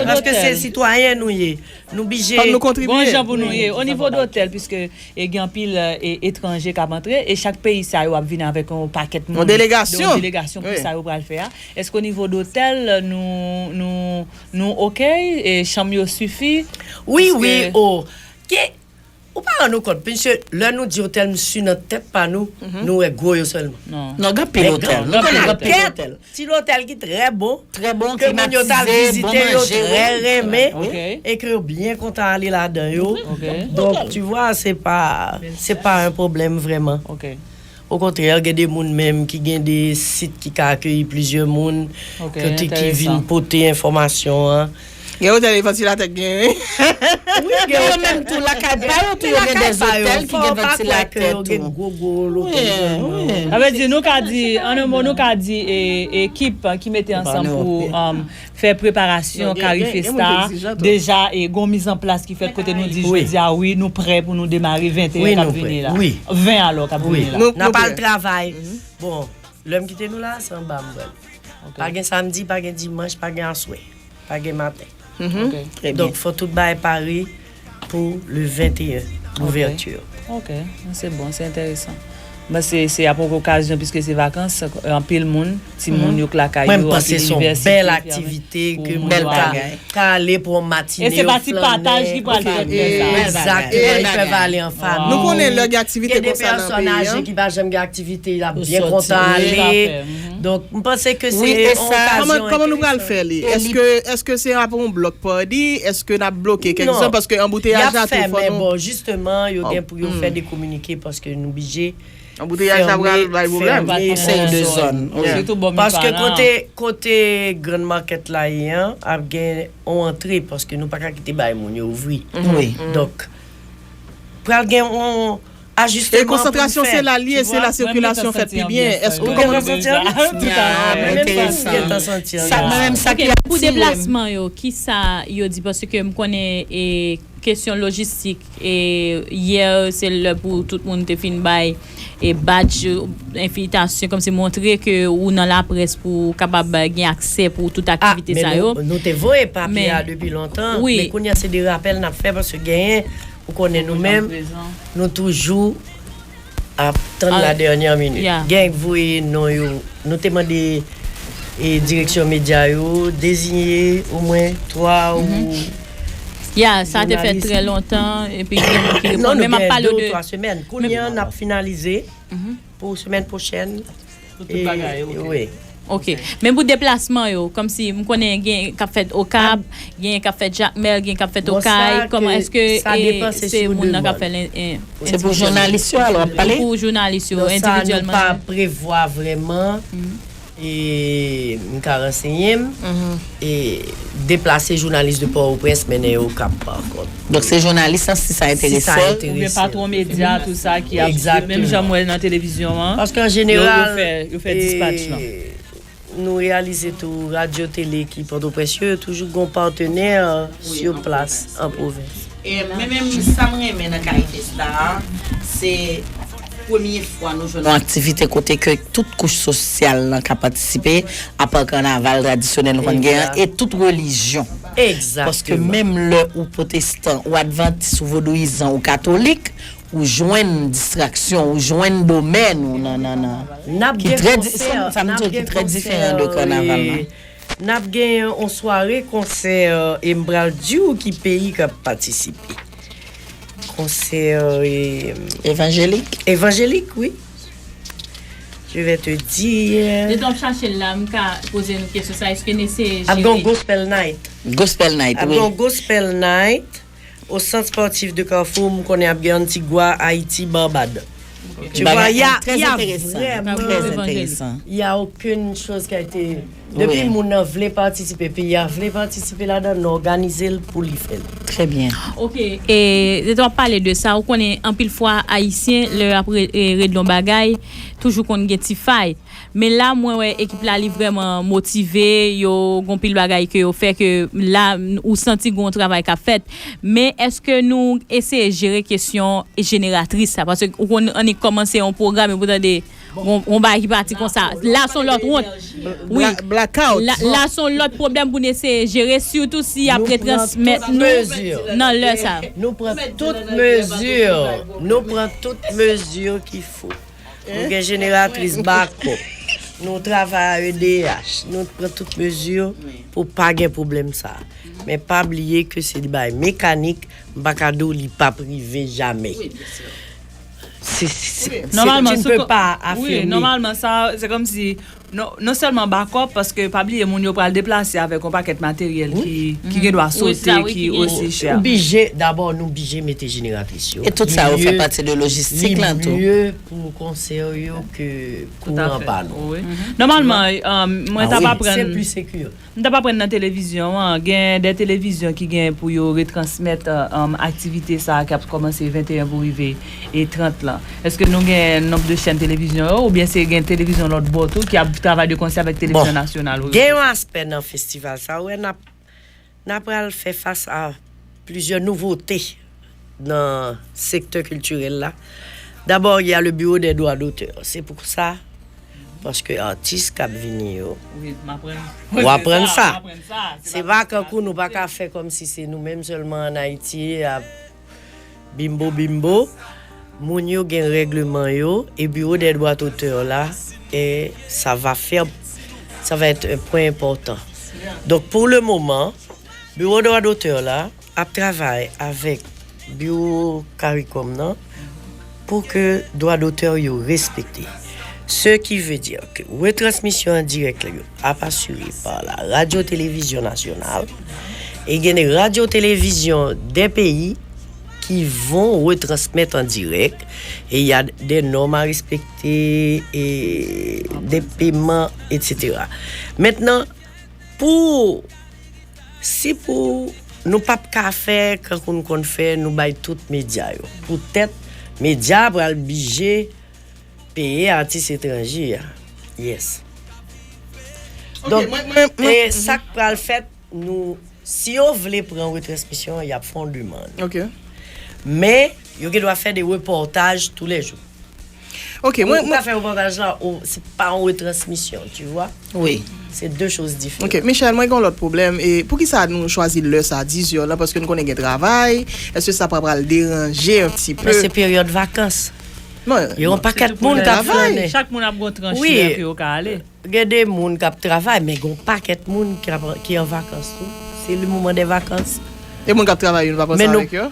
Paske se sitwayen nou ye. Nou blije. Fòk nou kontribye. Gon jan pou nou ye. O nivo dotèl, piske e gen anpil, e, etranje k ap antre, e chak peyi sa yo ap vin avèk yon pakèt moun. Yon delegasyon. Yon delegasyon pou sa yo pral fè a. Èske o nivo dotèl, nou, nou, nou Ok, e chanm yo sifi? Wi, wi, o. Ki, ou pa rann ou kont, mesye, lè nou di otèl, m si nan tèt pa nou, nou wè gwo yo sèlman. Non, gen anpil otèl. Nou konnen gen anpil otèl. Ti lotèl ki trè bon, trè bon, ke moun yo t al vizite, yo trè renmen, e ke yo byen kontan ale ladan yo. Donk, tu vois, se pa, se pa un problème vraiment. Okontrè, gen de moun menm ki gen de sit ki ka akeyi plizyè moun, ki vin pote enfòmasyon an. Gen otèl e vantilatè k gen, wi. Wi, gen yo menm tou lakay pa yo tou, yo gen de otèl ki gen vantilatè tou. Sa vle di, nou ka di, an yon mo, nou ka di, e, ekip ki mete ansanm pou, um, fè preparasyon Carifesta, deja, e, gon mizanplas ki fèt kote nou di jodi a, wi, nou prè pou nou demare venteyen k ap vini la. Ven alò k ap vini la. N ap al travay. Bon, lè m kite nou la, se anba m pral. Pa gen samdi, pa gen dimanch, pa gen aswè, pa gen maten. Donk, fò tout bagay pare pou le venteyen, louvèti. Ok, se bon, se enteresan. Mwen, se, se ap yon okazyon, piske se vakans, anpil moun, timoun yo k lakay yo, anpil inivèsite fèmen, pou moun yo ale. Ka ale pou yon matine, e se pa ti pataj ki pral fèt lè sa. Egzakteman, li pè ale an fanmi. Nou konnen lè gen aktivite konsa nan peyi an. Gen de pèsòn aje ki pa janm gen aktivite, y ap byen kontan ale. Donk, m panse ke se yon okazyon enteresan. Kòman, kòman nou pral fè li? Èske, èske se ap yon block party? Èske n ap bloke kèk zòn? Paske anbouteyaj la tou, fò nou... Bon, jisteman, yo gen pou yo fè de kominike paske nou blije Anbouteyaj la pral bay pwoblèm. Fèmen, fèmen yon seri de zòn. Paske kote, kote Grand Market la ye an, ap gen yon antre, paske nou pa ka kite bay moun yo ouvri. Wi. Donk, pral gen yon ajisteman pou n fè. E konsantrasyon se la l ye, se la sikilasyon fèt pi byen. Èske... Ou gentan santi anbyans la? Mwen menm, mwen gentan santi anbyans la. Sa, mwen menm, sa ki atire m. Pou deplasman yo, kisa yo di? Paske m konnen, e, kesyon lojistik, e, yè, se lè pou tout moun te fin bay, e, badge, envitasyon, kòmsi montre ke ou nan laprès pou w kapab gen aksè pou tout aktivite sa yo. Ah, men nou, nou te voye papye a depi lontan, men kounye a se de rapèl n ap fè, paske genyen, ou konnen nou menm, nou toujou ap tann la dènyè minit. Gen k voye non yo. Nou te mande, e, direksyon medya yo deziye omwen twa ou... Ya, sa te fè trè lontan, epi gen moun ki reponn. Men m ap pale de de ou twa semèn. Kounye a, n ap finalize pou semèn pwochèn. Pou tout bagay, ok. Wi. Ok. Men pou deplasman yo, kòmsi m konnen gen k ap fèt Okap, gen k ap fèt Jakmèl, gen k ap fèt Okay, kòman, èske se moun nan k ap fè l? Se pou jounalis yo, alò, w ap pale? Pou jounalis yo, endividyèlman. Donk sa, nou pa prevwa vrèman, e, m ka ranseyen m, e, deplase jounalis de Pòtoprens mennen yo Okap, pa kont. Donk, se jounalis lan, si sa enterese l. Oubyen patwon medya, tou sa, ki ap swiv, menm jan m wè nan televizyon an. Paske an jeneral, yo fè, e, dispatch lan. Nou reyalize tou, radyo tele ki Pòtoprens yo, yo toujou gon patenè sou plas an pwovens. E, men menm sa m renmen nan Carifesta a, se premye fwa nou jwenn yon aktivite kote ke tout kouch sosyal lan ka patisipe, apa kannaval tradisyonèl nou konn gen an, e tout relijyon. Paske menm lè ou pwotestan, ou advantis, ou vodouyizan, ou katolik, ou jwenn distraksyon, ou jwenn domèn ou nan, nan, nan, ki trè di-, sa m, sa m di w ki trè diferan de kannaval lan. N ap gen yon sware konsè, e m pral di w ki peyi k ap patisipe. Konsè, e, evanjelik? Evanjelik, wi. Je vais te dire. Letan w ap chache l la, m ka poze nou kesyon sa, èske n eseye jere? Ap gen yon gospel night. Gospel night, wi. Ap gen yon gospel night. Au Centre Sportif de Carrefour, m konnen ap gen Antigua, Ayiti, Barbad. Tu vois, il y a, il y a vraiment, il y a aucune chose qui a été, depi moun nan vle patisipe, peyi a vle patisipe ladan, nou òganize l pou li fè l. Trè byen. Ok, e, lè w ap pale de sa, ou konnen anpil fwa Ayisyen, lè y ap re-, e, regle yon bagay, toujou konn gen ti fay. Men la, mwen wè ekip la, li vrèman motive, yo gon pil bagay ke yo fè ke la, ou santi gon travay k ap fèt. Men èske nou eseye jere kesyon jeneratris sa? Paske ou konn annik kòmanse yon pwogram, epi ou tande gon, gon bagay ki pati konsa. La, se yon lòt wont. Wi. La, la, se yon lòt pwoblèm pou n eseye jere, sitou si y ap retransmèt nou nan lè sa. Nou pran tout mezi. Nou pran tout mezi ki fo. Nou gen jeneratris bakòp. Nou travay a E D H, nou pran tout mezi pou pa gen pwoblèm sa. Men pa bliye ke se de bagay mekanik, m pa ka di w li p ap rive jamè. Se, se, se, Nòmalman, tu ne sou peux ko- pas wi, affirmer. Nòmalman, sa, se kòmsi, non, non sèlman bakòp, paske pa bliye, moun yo pral deplase avèk yon pakèt materyèl ki, ki gen dwa Wi, sote, sa, wi, ki ki gen- osi chè. Oblije, dabò, nou oblije mete jeneratris yo. E tout sa yo fè Li pati de lojistik li lan tou. Mye pou konsè yo ke kouran pa nou. Wi. Nòmalman, um, mwen t ap Se aprann. Pli sekir. M t ap aprann nan televizyon an, gen de televizyon ki gen pou yo retransmèt um, aktivite sa a k ap kòmanse venteyen pou rive e trant lan. Èske nou gen nonb de chèn televizyon yo, oubyen se gen televizyon lòt bò tou ki ap travay de konsè avèk televizyon nasyonal? Gen yon aspè nan festival sa, wè, n ap n ap pral fè fas a plizyè nouvote nan sektè kiltirèl la. Dabò, il y a le bureau des droits d'auteur. Se pou sa, paske atis k ap vini yo, Wi, m aprann. w aprann sa. M aprann sa. Se pa kankou nou pa ka fè kòmsi se nou menm sèlman an Ayiti ap bimbo bimbo. Moun yo gen règleman yo e bureau des droits d'auteur la, e sa va fè, sa va être un point important. Donc pour le moment, bureau des droits d'auteur la ap travay avèk bureau CARICOM nan pou ke dwa dotè yo respekte. Ce qui veut dire que retransmisyon an dirèk yo ap asire par la radio télévision nationale et il y a des radios télévision des pays qui vont retransmettre en direct et il y a des normes à respecter et des paiements, et cetera. Maintenant, pou si pou nou p ap ka fè kankou n konn fè, nou bay tout medya yo. Poutèt medya a pral blije peye atis etranje a. Yes. Donk, e sa k pral fèt, nou, si yo vle pran retransmisyon an, y ap fè yon demann. Men, yo gen dwa fè de repòtaj toulèjou. Ok, Ou, mwen, ou ka fè repòtaj la, ou, se pa yon retransmisyon, tu vois? Wi. Se de choz diferan. Ok, Michel, mwen gen yon lòt pwoblèm. E poukisa nou chwazi lè sa, diz è lan, paske nou konnen gen travay? Èske sa pa pral deranje yon ti Men pe? Se peryòd vakans. Non, Yo yon pakèt moun k ap flannen. Chak moun ap gon tranch Wi. lè ke yo ka ale. Gen de moun k ap travay, men gen yon pakèt moun ki, ap, ki an vakans tou. Se le moman de vakans. E moun k ap travay, yo nou pa panse Men nou- avèk yo?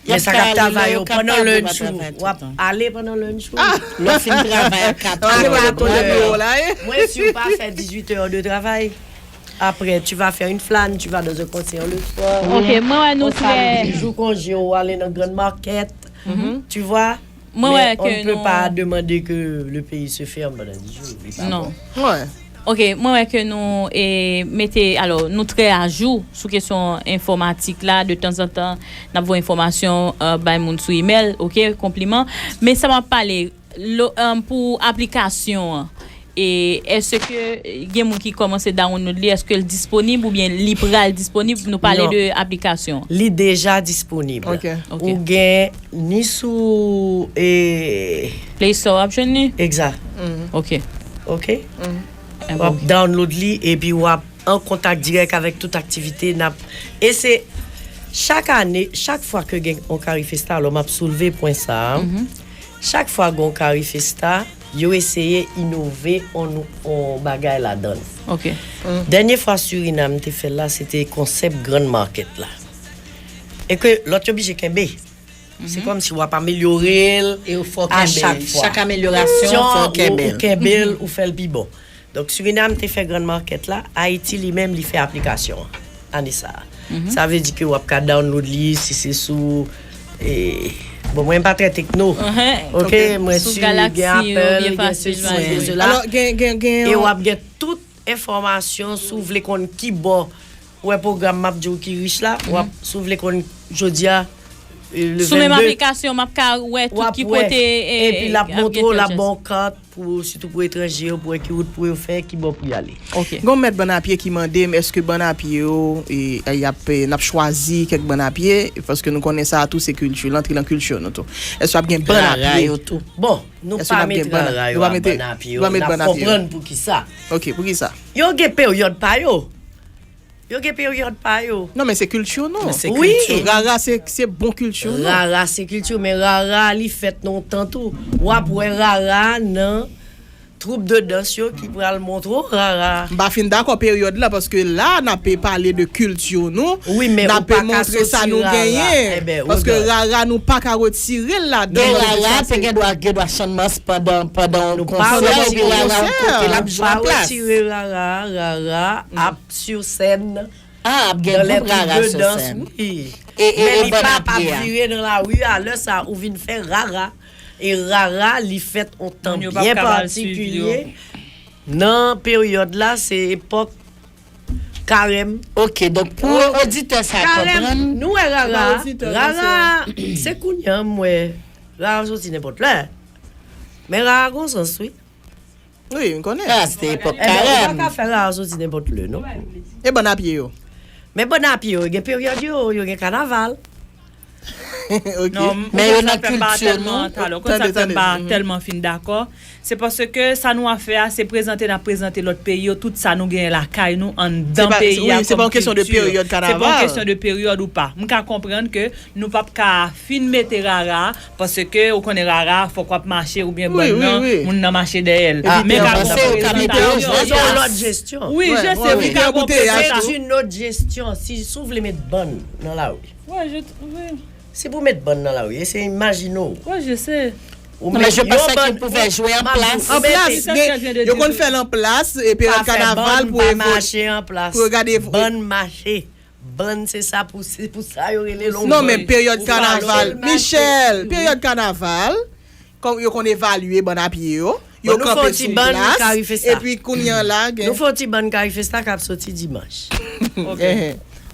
Men sa k ap travay yo pandan lunch ou, w ap ale pandan lunch ou. Lè w fin travay a kat Ann è. retonnen nan biwo la, e? Mwen, si ou pa fè dizwit è de travay, après, tu vas faire une flâne, tu vas dans un concert le soir. Ok, mwen wè nou Ou samedi, trè. Jou konje, ou ale nan Grand Market. Tu vois? Mwen Mais wè on ke ne peut nou- pas demander que le pays se ferme pendant dix jours. Li pa Non. bon. Wè. Ok, mwen wè ke nou e, mete, alò, nou trè ajou sou kesyon enfòmatik la. De tanzantan, n ap voye enfòmasyon e, bay moun sou imèl, ok, konpliman. Men sa m ap pale lo, e, pou aplikasyon an. E èske gen moun ki kòmanse download li, èske l disponib oubyen li pral disponib? Nou pale Non. De aplikasyon. Li deja disponib. Ok. Ok. Ou gen ni sou e, Play Store ap jwenn li? Exact. Ok. Ok? E W ap bon. Download li epi w ap an kontak dirèk avèk tout aktivite n ap. E se chak ane, chak fwa ke gen yon Carifesta, alò m ap soulve pwen sa a. Chak fwa gen yon Carifesta, yo eseye inove on, on bagay ladan l. Ok. Dènye fwa Surinam te fè l la, se te konsèp Grand Market la. E ke lòt yo oblije kenbe. Se kòmsi w ap amelyore l E ou fò a kenbe. Chak fwa. Chak amelyorasyon, fò Syon, kenbe. Ou, ou kenbe l, ou fè l pi bon. Donk, Surinam te fè Grand Market la, Ayiti li menm li fè aplikasyon an ane sa a. Sa vle di ke w ap ka download li si se sou. E, bon, mwen m pa trè tekno. Ok, mwen Sou si Galaxy, gen ou byen Apple, gen fasil sesi, jwenn. gen Wi. sela. Alò, gen, gen, gen E w yon ap gen tout enfòmasyon si w vle konn ki bò. Ou wè pwogram m ap di w ki rich la, w ap, si w vle konn jodi a, e, le Sou menm vennde, aplikasyon, m ap ka wè w tout ap ki wè. kote. E, Epi l ap ap montre gen w, l ap chèch. Ba w kat pou, sitou pou etranje yo, pou wè ki wout pou yo fè, ki bò pou y ale. Ok. Gon mèt bann apye ki mande m èske bann apye yo e, y ap, e, n ap chwazi kèk bann apye, paske nou konnen sa tou se kilti, l antre nan kilti nou tou. Èske ap gen bann Rara apye? Yo tou. Bon, nou Èske pa n ap gen met bann- rara nou yo pa a mete- bann apye nou yo, pa met n ap bann apye yo? Konprann poukisa. Ok, poukisa? Yo gen peryòd pa yo. Yo gen peryòd pa yo. Non, men se kilti nou. Men se Wi. kilti. Rara se, se bon kilti nou. Rara se kilti, men rara li fèt nan yon tan tou. W ap wè rara nan twoup de dans yo ki pral montre w rara. M pa fin dakò peryòd la, paske la n ape pale de kilti nou, n ape montre sa nou genyen. Paske rara nou pa ka retire l ladan. Gen rara, te gen dwa, gen dwa chanmas pandan, pandan yon konsè, epi rara yon kote l ap jwe an plas. Nou pa retire rara, rara ap sur scène. Ah, ap gen gwoup rara sur scène. E, e, e bann a pye a. Men li pa ap vire nan lari a, lè sa ou vin fè rara. E rara, li fèt on tan byen patikilye. Nan peryòd la, se epòk karèm. Ok, donk pou oditè sa konprann. Karèm, nou wè rara. Rara, se kounye a m wè. Rara soti nenpòt lè. Men rara gon sans, wi. Wi, m konnen. Ah, se te epòk karèm. Ou pa ka fè rara soti nenpòt lè, non. E bann a pye yo? Men bann a pye yo, gen peryòd yo, yo gen kanaval. Men yo nan kilti nou. Ou konn sa k fè m pa tèlman fin dakò? Se paske sa nou ap fè a, se prezante n ap prezante lòt peyi yo, tout sa nou genyen lakay nou, anndan peyi a, kòm kilti. Se pa yon kesyon de peryòd ou pa. M ka konprann ke nou p ap ka fin mete rara, paske ou konnen rara, fòk w ap mache oubyen bann nan, moun nan mache dèyè l. Men ka gon prezantasyon. Se yon lòt jesyon. Wi, je sais, wi, ka gon prezantasyon. Se yon lòt jesyon. Si, si w vle met bann nan lari. Si pou met bann nan lari, eseye imajine w. Ou met yon bann, ou, m ap di, ou mete. Yo konn fè l an plas, peryòd kanaval pou evol-, pou yo gade. Bann mache. Bann se sa pou, se pou sa yo rele l on bann. Non, men peryòd kanaval, Michel, peryòd kanaval, kòm yo konn evalye bann a pye yo, yo kanpe sou plas, epi kounye a la, gen. Nou fè yon ti bann Carifesta k ap soti dimanch. Ok.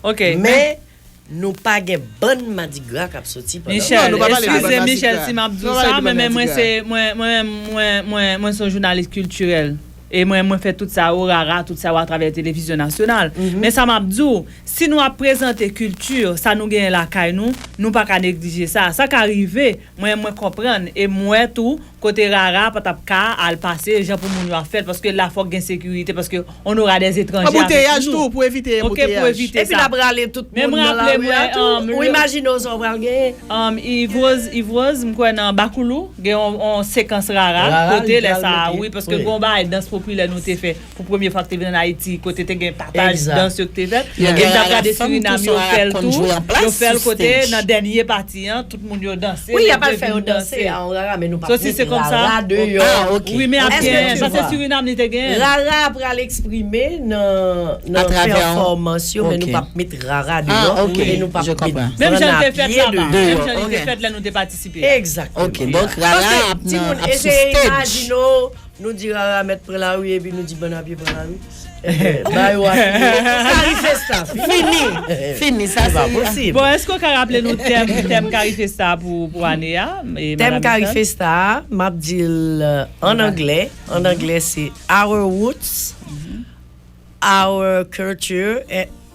Ok. Men, nou pa gen bann madigra k ap soti pandan. Michel, eskize Michel si m ap di w sa, men, men mwen se, mwen, mwen, mwen, mwen, mwen se yon jounalis kiltirèl. E mwen, mwen fè tout sa yo rara, tout sa yo atravè televizyon nasyonal. Men sa m ap di w, si nou ap prezante kilti, sa nou genyen lakay nou, nou pa ka neglije sa. Sa ka rive, mwen, mwen konprann, e m wè tou, kote rara pa t ap ka al pase, jan pou moun yo ap fè l, paske la fòk gen sekirite, paske on aura des étrangers avec nous. Anbouteyaj tou, pou evite anbouteyaj. Ok, pou evite sa. Epi l ap rale tout moun nan lari a tou. Ou imajine w sa w pral genyen. Yves Rose, Yves Rose, m kwè nan Bakoulou, gen yon, yon sekans rara, kote lè sa a, wi, paske gen yon bagay dans popilè nou te fè pou premye fwa k te vin ann Ayiti, kote te gen pataj dans yo k te fèt. E m t ap gade Surinam, yo fè l tou, yo fè l kote nan dènye pati an, tout moun yo danse. Wi, y ap al fè yo danse a, yon rara, men nou p ap mete rara deyò. Wi, men ap genyen, sa se Surinam li te genyen. Rara pral eksprime nan, nan pèfòmans yo, men nou p ap met rara deyò, e nou p ap met bann a pye deyò. Menm jan l te fèt laba, menm jan li te fèt lè nou te patisipe a. Egzakteman. Ok, donk rara ap nan, ap sou stage. Imajine w, nou di rara mèt pran lari epi nou di bann a pye pran lari. Ba yo a fini. Carifesta fini. Fini, sa se pa posib. Bon, èske w ka raple nou tèm, tèm Carifesta pou, pou ane a? Tèm Carifesta a, m ap di l an anglè. An anglè, se Our Roots, Our Culture,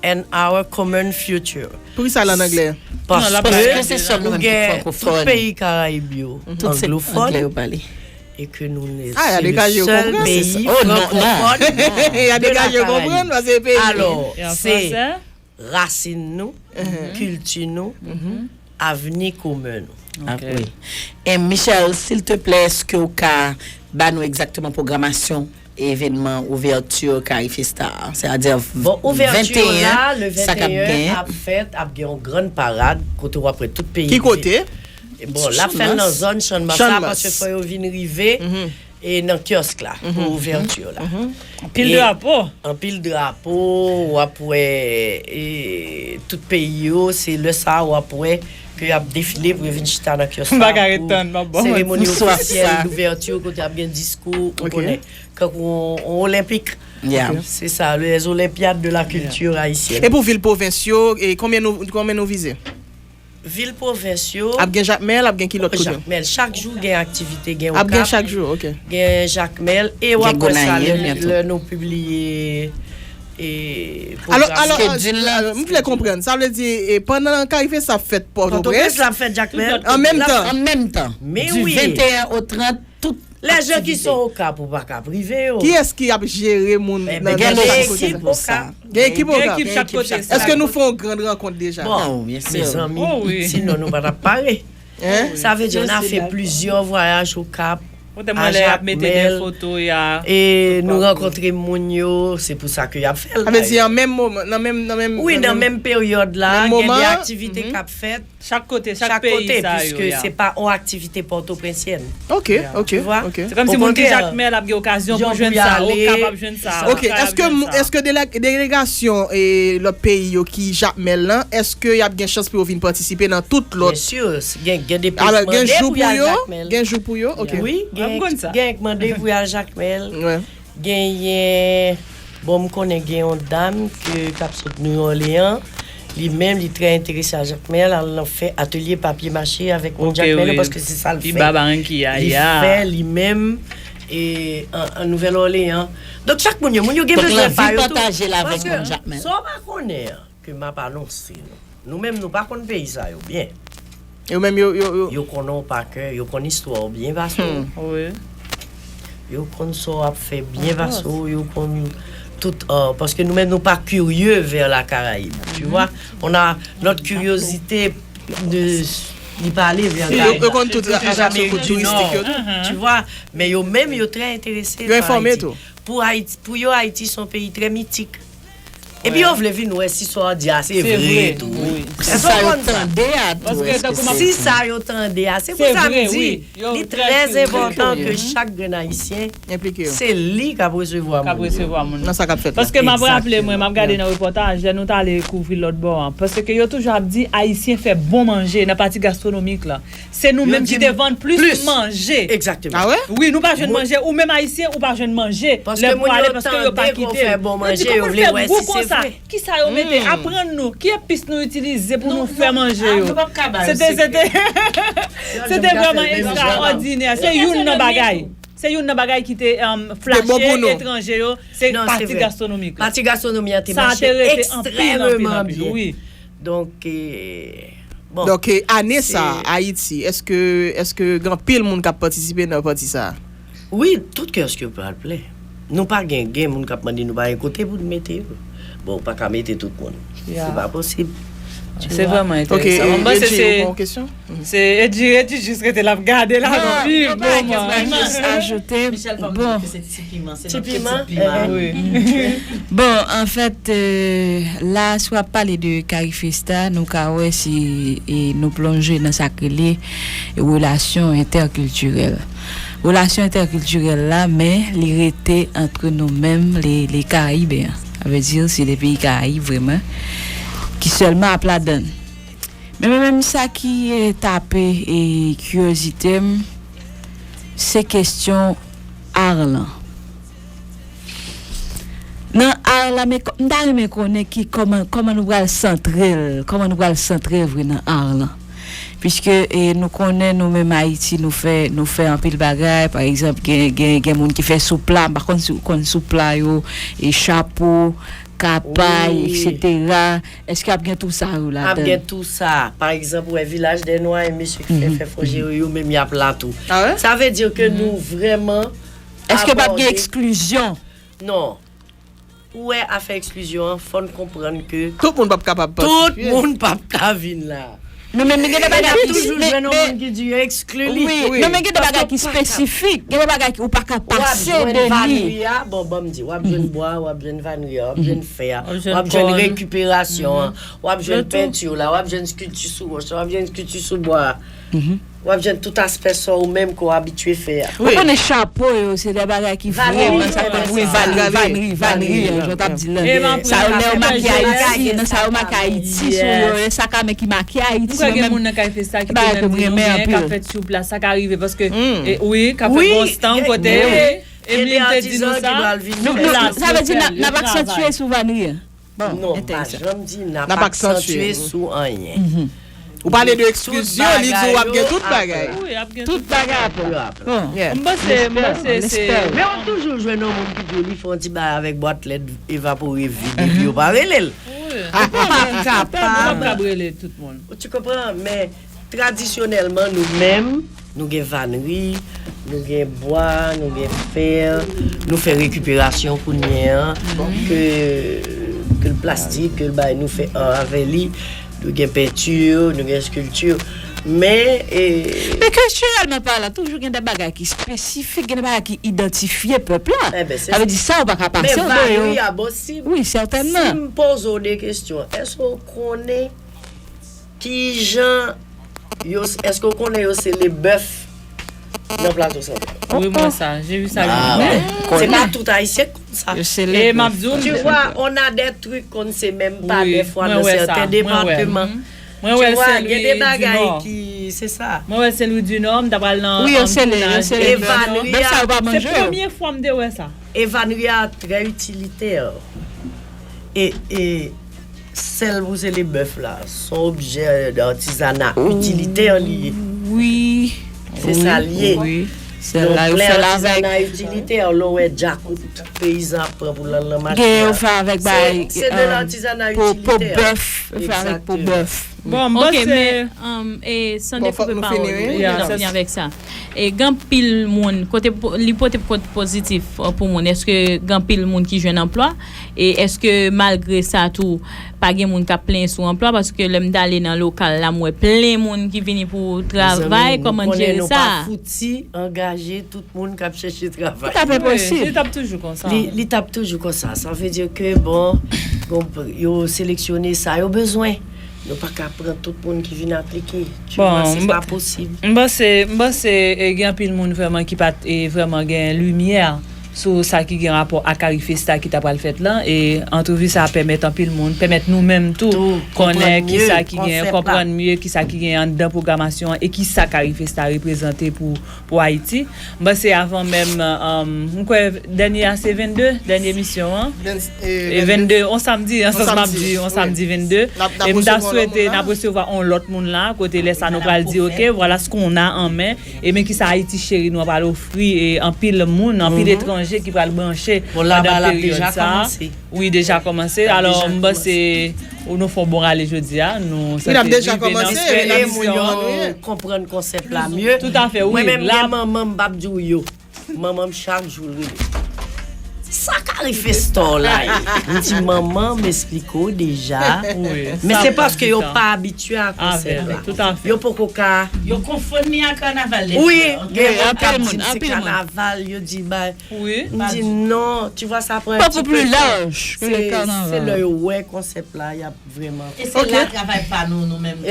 and Our Common Future. Poukisa l ann anglè? Paske nou gen tout peyi Karayib yo anglofòn e ke nou se le sèl peyi frankofòn de la Karayib. Alò, se rasin nou, kilti nou, avni komen nou. Michel, silteplè, èske w ka ba nou egzakteman pwogramasyon evenman ouvèti Carifesta a, sètadi venteyen, sa k ap genyen? Ouvèti la, le venteyen, ap fèt, ap gen yon grann parad kote w ap wè tout peyi. Ki kote? Bon, l ap fèt nan zòn Channmas la, paske fò yo vin rive e nan kyòsk la pou ouvèti la. Anpil drapo. Anpil drapo, w ap wè tout peyi yo, se lè sa a w ap wè ke y ap defile pou yo vin chita nan kyòsk la pou seremoni ofisyèl douvèti kote ap gen diskou, ou konnen, kankou yon olenpik. Se sa, les Olympiades de la culture haïtienne. E pou vil pwovens yo, konbyen nou vize? Vil pwovens yo. Ap gen Jakmèl, ap gen ki lòt kote? Jakmèl, chak jou gen aktivite, gen Okap, gen Jakmèl, e w ap wè sa lè nou pibliye pwogram. Alò, alò, m vle konprann, sa vle di pandan Carifesta ap fèt Pòtoprens, an menm tan, an menm tan, di venteyen o trant, tout Lè jan ki sou Okap ou pa ka prive yo. Kiyès ki ap jere moun nan chak kote la? Gen ekip Okap. Gen ekip Okap. Gen ekip chak kote. Èske nou fè yon gran rankont deja? Bon, mezanmi, sinon nou pa t ap pare. Sa vle di n a fè plizyè vwayaj Okap. Kote mwen lè y ap mete de foto, y a... E nou rankontre moun yo, se pou sa ke y ap fè l. Sa vle di, an menm moman, nan menm, nan menm, wi, nan menm peryòd la, gen de aktivite k ap fèt. Chak kote, chak peyi sa yo, piske se pa yon aktivite pòtoprensyen. Ok, ok, ok. Se kòmsi moun ki Jakmèl ap gen okazyon pou jwenn sa, Okap ap jwenn sa. Ok, èske, èske delegasyon e lòt peyi yo ki Jakmèl lan, èske y ap gen chans pou yo vin patisipe nan tout lòt? Byen si, gen, gen deplasman pou y al Jakmèl. Gen jou pou yo, ok. Wi, gen, gen k mande pou y al Jakmèl. Genyen, bon, m konnen gen yon dam ke, k ap sot New Orleans. Li menm, li trè enterese a Jakmèl, al nan fè atelye papye mache avèk moun Jakmèl yo, paske se sa l fè. Li fè li menm e, an, an Nouvèl Òleyan. Donk, chak moun yo, moun yo gen bezwen pa yo tou. Paske sa w pa konnen an, ke m ap anonse nou. Nou menm, nou pa konn peyi sa yo byen. Yo menm, yo, yo, yo. Yo konnen w pa kè, yo konn istwa w byen pase w. Wi. Yo konn sa w ap fè byen pase w, yo konn tout, euh, paske nou menm, nou pa curieux vers la Caraïbe, tu vois. On a notre curiosité de, li pa ale vers Caraïbe. Yo, yo konn tout attraction touristik yo tou. Tu vois, men yo menm, yo trè enterese pa Ayiti. Pou Ayiti, pou yo, Ayiti se yon peyi trè mitik. Epi yo vle vin wè si sa w di a se vre tou. Si sa yo tande a tou, èske se vre? Si sa yo tande a, se pou sa m di, li trè enpòtan ke chak grenn Ayisyen, se li k ap resevwa moun yo. Nan sa k ap fèt la. Paske m ap raple mwen, m ap gade nan repòtaj, lè nou t ale kouvri lòt bò an, paske yo toujou ap di Ayisyen fè bon manje nan pati gastwonomik la. Se nou menm ki te vann plis manje. Egzakteman. Ah wè? Wi, nou pa jwenn manje. Ou menm Ayisyen, ou pa jwenn manje. Lè pou ale, paske yo pa kite. Paske moun yo tande ke w fè bon manje, yo vle wè si se vre. Kisa yo mete? Aprann nou. Ki epis nou itilize pou nou fè manje yo? Se te, se te, se te vrèman ekstraòdinè. Se youn nan bagay. Se youn nan bagay ki te, um, flache etranje yo. Se pati gastwonomik la. Pati gastwonomi an te mache ekstrèmeman byen. Wi. Donk, eh, bon. Donk, eh, ane sa a, Ayiti, èske, èske gen anpil moun k ap patisipe nan pati sa a? Wi, tout kè èske pral plen. Nou pa gen, gen moun k ap mande nou pa gen kote pou nou mete yo. Bon, ou pa ka mete tout moun. Se pa posib. Se vrèman enteresan. Ok, Edji, ou gen yon kesyon? Se Edji, Edji jis rete l ap gade la. Non, non, pa gen kesyon, jis ajoute. Bon. Ti piman, eh. Bon, anfèt, euh, la, si w ap pale de Carifesta, nou ka wè si, e, nou plonje nan sa k rele relasyon entèkiltirèl. Relasyon entèkiltirèl la, men li rete antre nou menm, le, le Kariben. Sa vle di, se le peyi Karayib vrèman, ki sèlman ap ladann. Men mwen menm, sa ki, eh, tape, eh, kiryozite m, se kesyon ar lan. Nan ar lan, men kò-, m ta renmen konnen ki, kòman, kòman nou pral santre l, kòman nou pral santre vre nan ar lan. Piske, eh, nou konnen nou menm Ayiti, nou fè, nou fè anpil bagay. Pa egzanp, gen, gen, gen moun ki fè soupla, m pa konn si w konn soupla yo, e chapo, kapay, etsetera. Èske ap gen tou sa yo ladan? Ap gen tou sa. Pa egzanp, ou wè Vilaj dè Nwa, e mesye ki fè, fè fon jere yo, menm y ap la tou. Sa vle di ke nou vrèman... Èske p ap gen eksklizyon? Non. Ou wè afè eksklizyon an, fò n konprann ke tout moun p ap kapab patisipe. Tout moun p ap ka vin la. Non, men, men gen de bagay ki... N ap toujou jwenn yon moun ki di yo ekskli li. Wi, non, men gen de bagay ki espesifik, gen de bagay ki ou pa ka pase de li. W ap jwenn vanri a, bon, ban m di, w ap jwenn bwa, w ap jwenn vanri a, w ap jwenn fè a, w ap jwenn rekiperasyon an, w ap jwenn penti la, w ap jwenn skilti sou wòch la, w ap jwenn skilti sou bwa a. W ap jwenn tout aspè sa ou menm ke w abitye fè a. Ou konnen chapo yo, se de bagay ki vrèman sa, wi, vanri, vanri, vanri, jan w t ap di l lan. Sa yo, lè yo make Ayiti, nan sa yo make Ayiti sou yo, e sak a men ki make Ayiti, mwen menm, bagay ke m renmen anpil. K ap fè ti plas, sa ka rive, paske, e, wi, k ap fè bon stand kote, wi. Emile te di nou sa. Sa vle di n ap, n ap aksantye sou vanri an. Bon, non, m pa janm di n ap aksantye sou anyen. Ou pale de eksklizyon, li di w ap gen tout bagay. Tout bagay ap la. Bon, m panse, m panse se... Men w ap toujou jwenn yon moun ki di w li fè yon ti bagay avèk bwat lèt evapore vid, epi yo pa rele l. Ou pa kapab rele tout moun. Ou ti konprann, men tradisyonèlman, nou menm, nou gen vanri, nou gen bwa, nou gen fè, nou fè rekiperasyon kounye a, ke, ke l plastik, ke l bay, nou fè an avè li, nou gen penti, nou gen eskilti. Men, e, Men kiltirèlman palan, toujou gen de bagay ki espesifik, gen de bagay ki idantifye pèp la. Sa vle di sa, ou pa ka pase anba yo. Wi, sètènman. Si m poze w de kesyon, èske w konnen kijan yo, èske w konnen yo sele bèf nan Plato Santral? Wi, m wè sa. J'ai vu ça. Se pa tout Ayisyen k konn sa. Yo sele bèf. Tu vois, on a des trucs qu'on ne sait même pas des fois dans certains départements. Mwen wè l Sent Lwi di Nò. Mwen wè l Sent Lwi di Nò, m ta pral nan tounaj. Bèf sa yo pa manje yo. Se premye fwa m te wè sa. Evanria très utilitaire. E, e sèl pou sele bèf la, se yon objè d'artisanat utilitaire li ye. Wi. Se sa l ye. Yon plen artizana itilitè, lè w wè djakout peyizan ap pran pou l al nan mache a. Se de l'artisanat utilitaire. Pou bèf, yo fè avèk po bèf. Bon, m panse. E san dekoupe pawòl ou, nou fini avèk sa. E gen anpil moun, kote li pote kote pozitif pou moun, èske gen anpil moun ki jwenn anplwa? E èske malgre sa tou, pa gen moun k ap plenyen sou anplwa? Paske lè m t ale nan lokal la, m wè plen moun ki vini pou travay. Kòman n jere sa? Mezanmi, nou konnen nou pa fouti angaje tout moun k ap chèche travay. Li t ap enposib. Li t ap toujou konsa. Li t ap toujou konsa. Sa vle di ke, bon, yo seleksyone sa yo bezwen. Nou pa ka pran tout moun ki vin aplike. Bon, se pa posib. M panse, m panse gen anpil moun vrèman ki pa t vrèman gen limyè sou sa ki gen rapò ak Carifesta ki ta pral fèt lan. E antrevi sa a pèmèt anpil moun, pèmèt nou menm tou konnen kisa ki gen, konprann mye kisa ki gen anndan pwogramasyon an e kisa Carifesta reprezante pou pou Ayiti. M panse avan menm, m kwè dènye a se vennde, dènye emisyon an. E vennde, on samdi, an sans m ap di, on samdi vennde. E m ta swete n ap resevwa on lòt moun la, kote lè sa nou pral di, oke, vwala s k on a an men, e men kisa Ayiti Cheri nou an pral ofri, e anpil moun, anpil etranje ki pral branche pandan peryòd sa. Wi, deja kòmanse. Alò, m panse nou fè yon bon rale jodi a. Nou santi n rive nan fen emisyon an. Konprann konsèp la mye. Toutafè, wi. Mwen menm, gen manman m, m p ap di w yo. Manman m chak jou l rele. Sa Carifesta la ye? M di, manman, m esplike w deja. Men se paske yo pa abitye a konsèp la. Yo poko ka. Yo konfonn li ak kanaval. Wi, gen moun k ap di m se kanaval, yo di bay. M di non, tu vois, sa pran un petit peu de temps. Se lè yo wè konsèp la, y ap vrèman. E se la travay pa nou, nou menm pou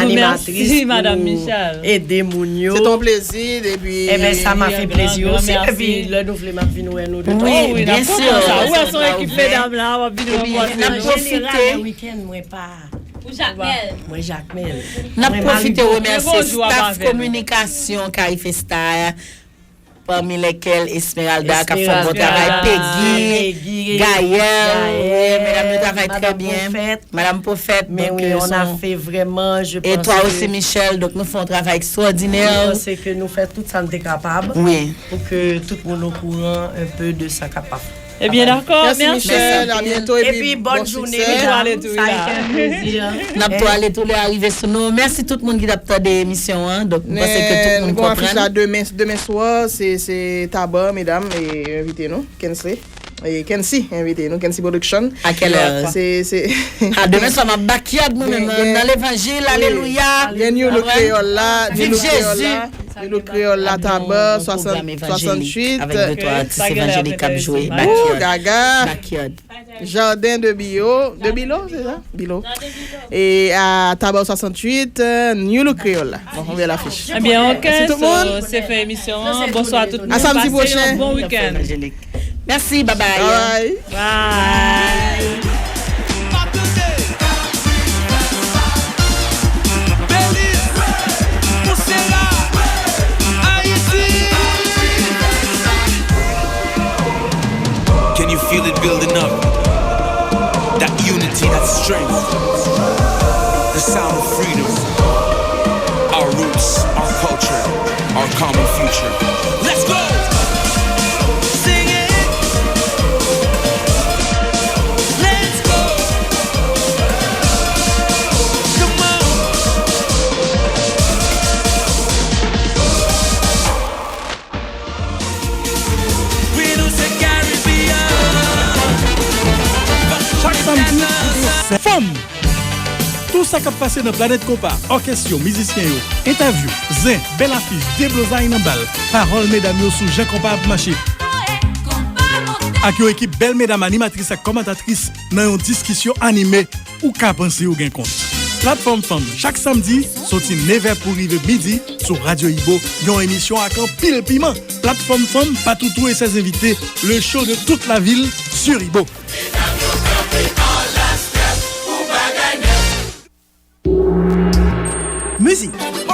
animatris, pou ede moun yo. Se ton plezi, epi. Ebyen, ça m'a fait plaisir aussi, epi lè nou vle, m ap vin wè nou de tan an tan. Wi, byen si. Ou wè se yon ekip medam la, w ap vin rankontre yo. An jeneral, lè wikenn, mwen pa. Ou Jakmèl? Mwen Jakmèl. N ap pwofite remèsye staff kominikasyon Carifesta a. Pami lèkèl Esmeralda k ap fè yon bon travay, Peggy, Gaël, wi, medam yo travay trè byen. Madam Pwofèt, donk, e twa osi, Michel, donk, nou fè yon travay ekstwòdinè. Mwen panse ke nou fè tout sa n te kapab pou ke tout moun okouran un peu de sa k ap pase. Ebyen, dakò, mèsi. Mèsi, Michel, a byento, epi bòn jounen, medam. Sa a été un plaisir. N ap tou ale tou lè a rive sou nou. Mèsi tout moun ki t ap tande emisyon an. Donk, m panse ke tout moun konprann. Demen, demen swa, se, se Taba, medam, e envite nou, Kensley. E Kency envite nou, Kency Production. A kèlè? Se, se. A, demen swa, m ap backyard, mwen menm, nan levanjil, alelouya. Gen New Look Kreyòl la, New Look Kreyòl la, New Look Kreyòl la, Taba, swasantuit. Avèk de twa atis evanjelik k ap jwe backyard. Backyard. Jardin de Bilo. De Bilo, se sa? Bilo. E a Taba swasantuit, New Look Kreyòl la. Bon, on vè lafich. Ebyen, oke, so, se fen emisyon an. Bonswa tout moun. A samdi pwochen. Pase yon bon wikenn. Mèsi, babay. Babay. Bye. Belize, Montserrat, Haïti. Can you feel it building up? That unity, that strength, the sound of freedom. Our roots, our culture, our common future. Let's go! Sing it! Let's go! Come on! Wi, nou se Caribbean. Chak samdi, fanm. Tout sa k ap pase nan Planèt Konpa, òkès yo, mizisyen yo, entèvyou, zen, bèl afich, deblozay nan bal, pawòl medam yo sou jan konpa ap mache. Ak yon ekip bèl medam animatris ak kòmantatris nan yon diskisyon anime, ou ka panse ou gen kont. Platfòm Fanm, chak samdi, soti nevè pou rive midi, sou Radyo Ibo, yon emisyon ak anpil piman. Platfòm Fanm, Patoutou et ses invités, le show de toute la ville sur Ibo. Mizik,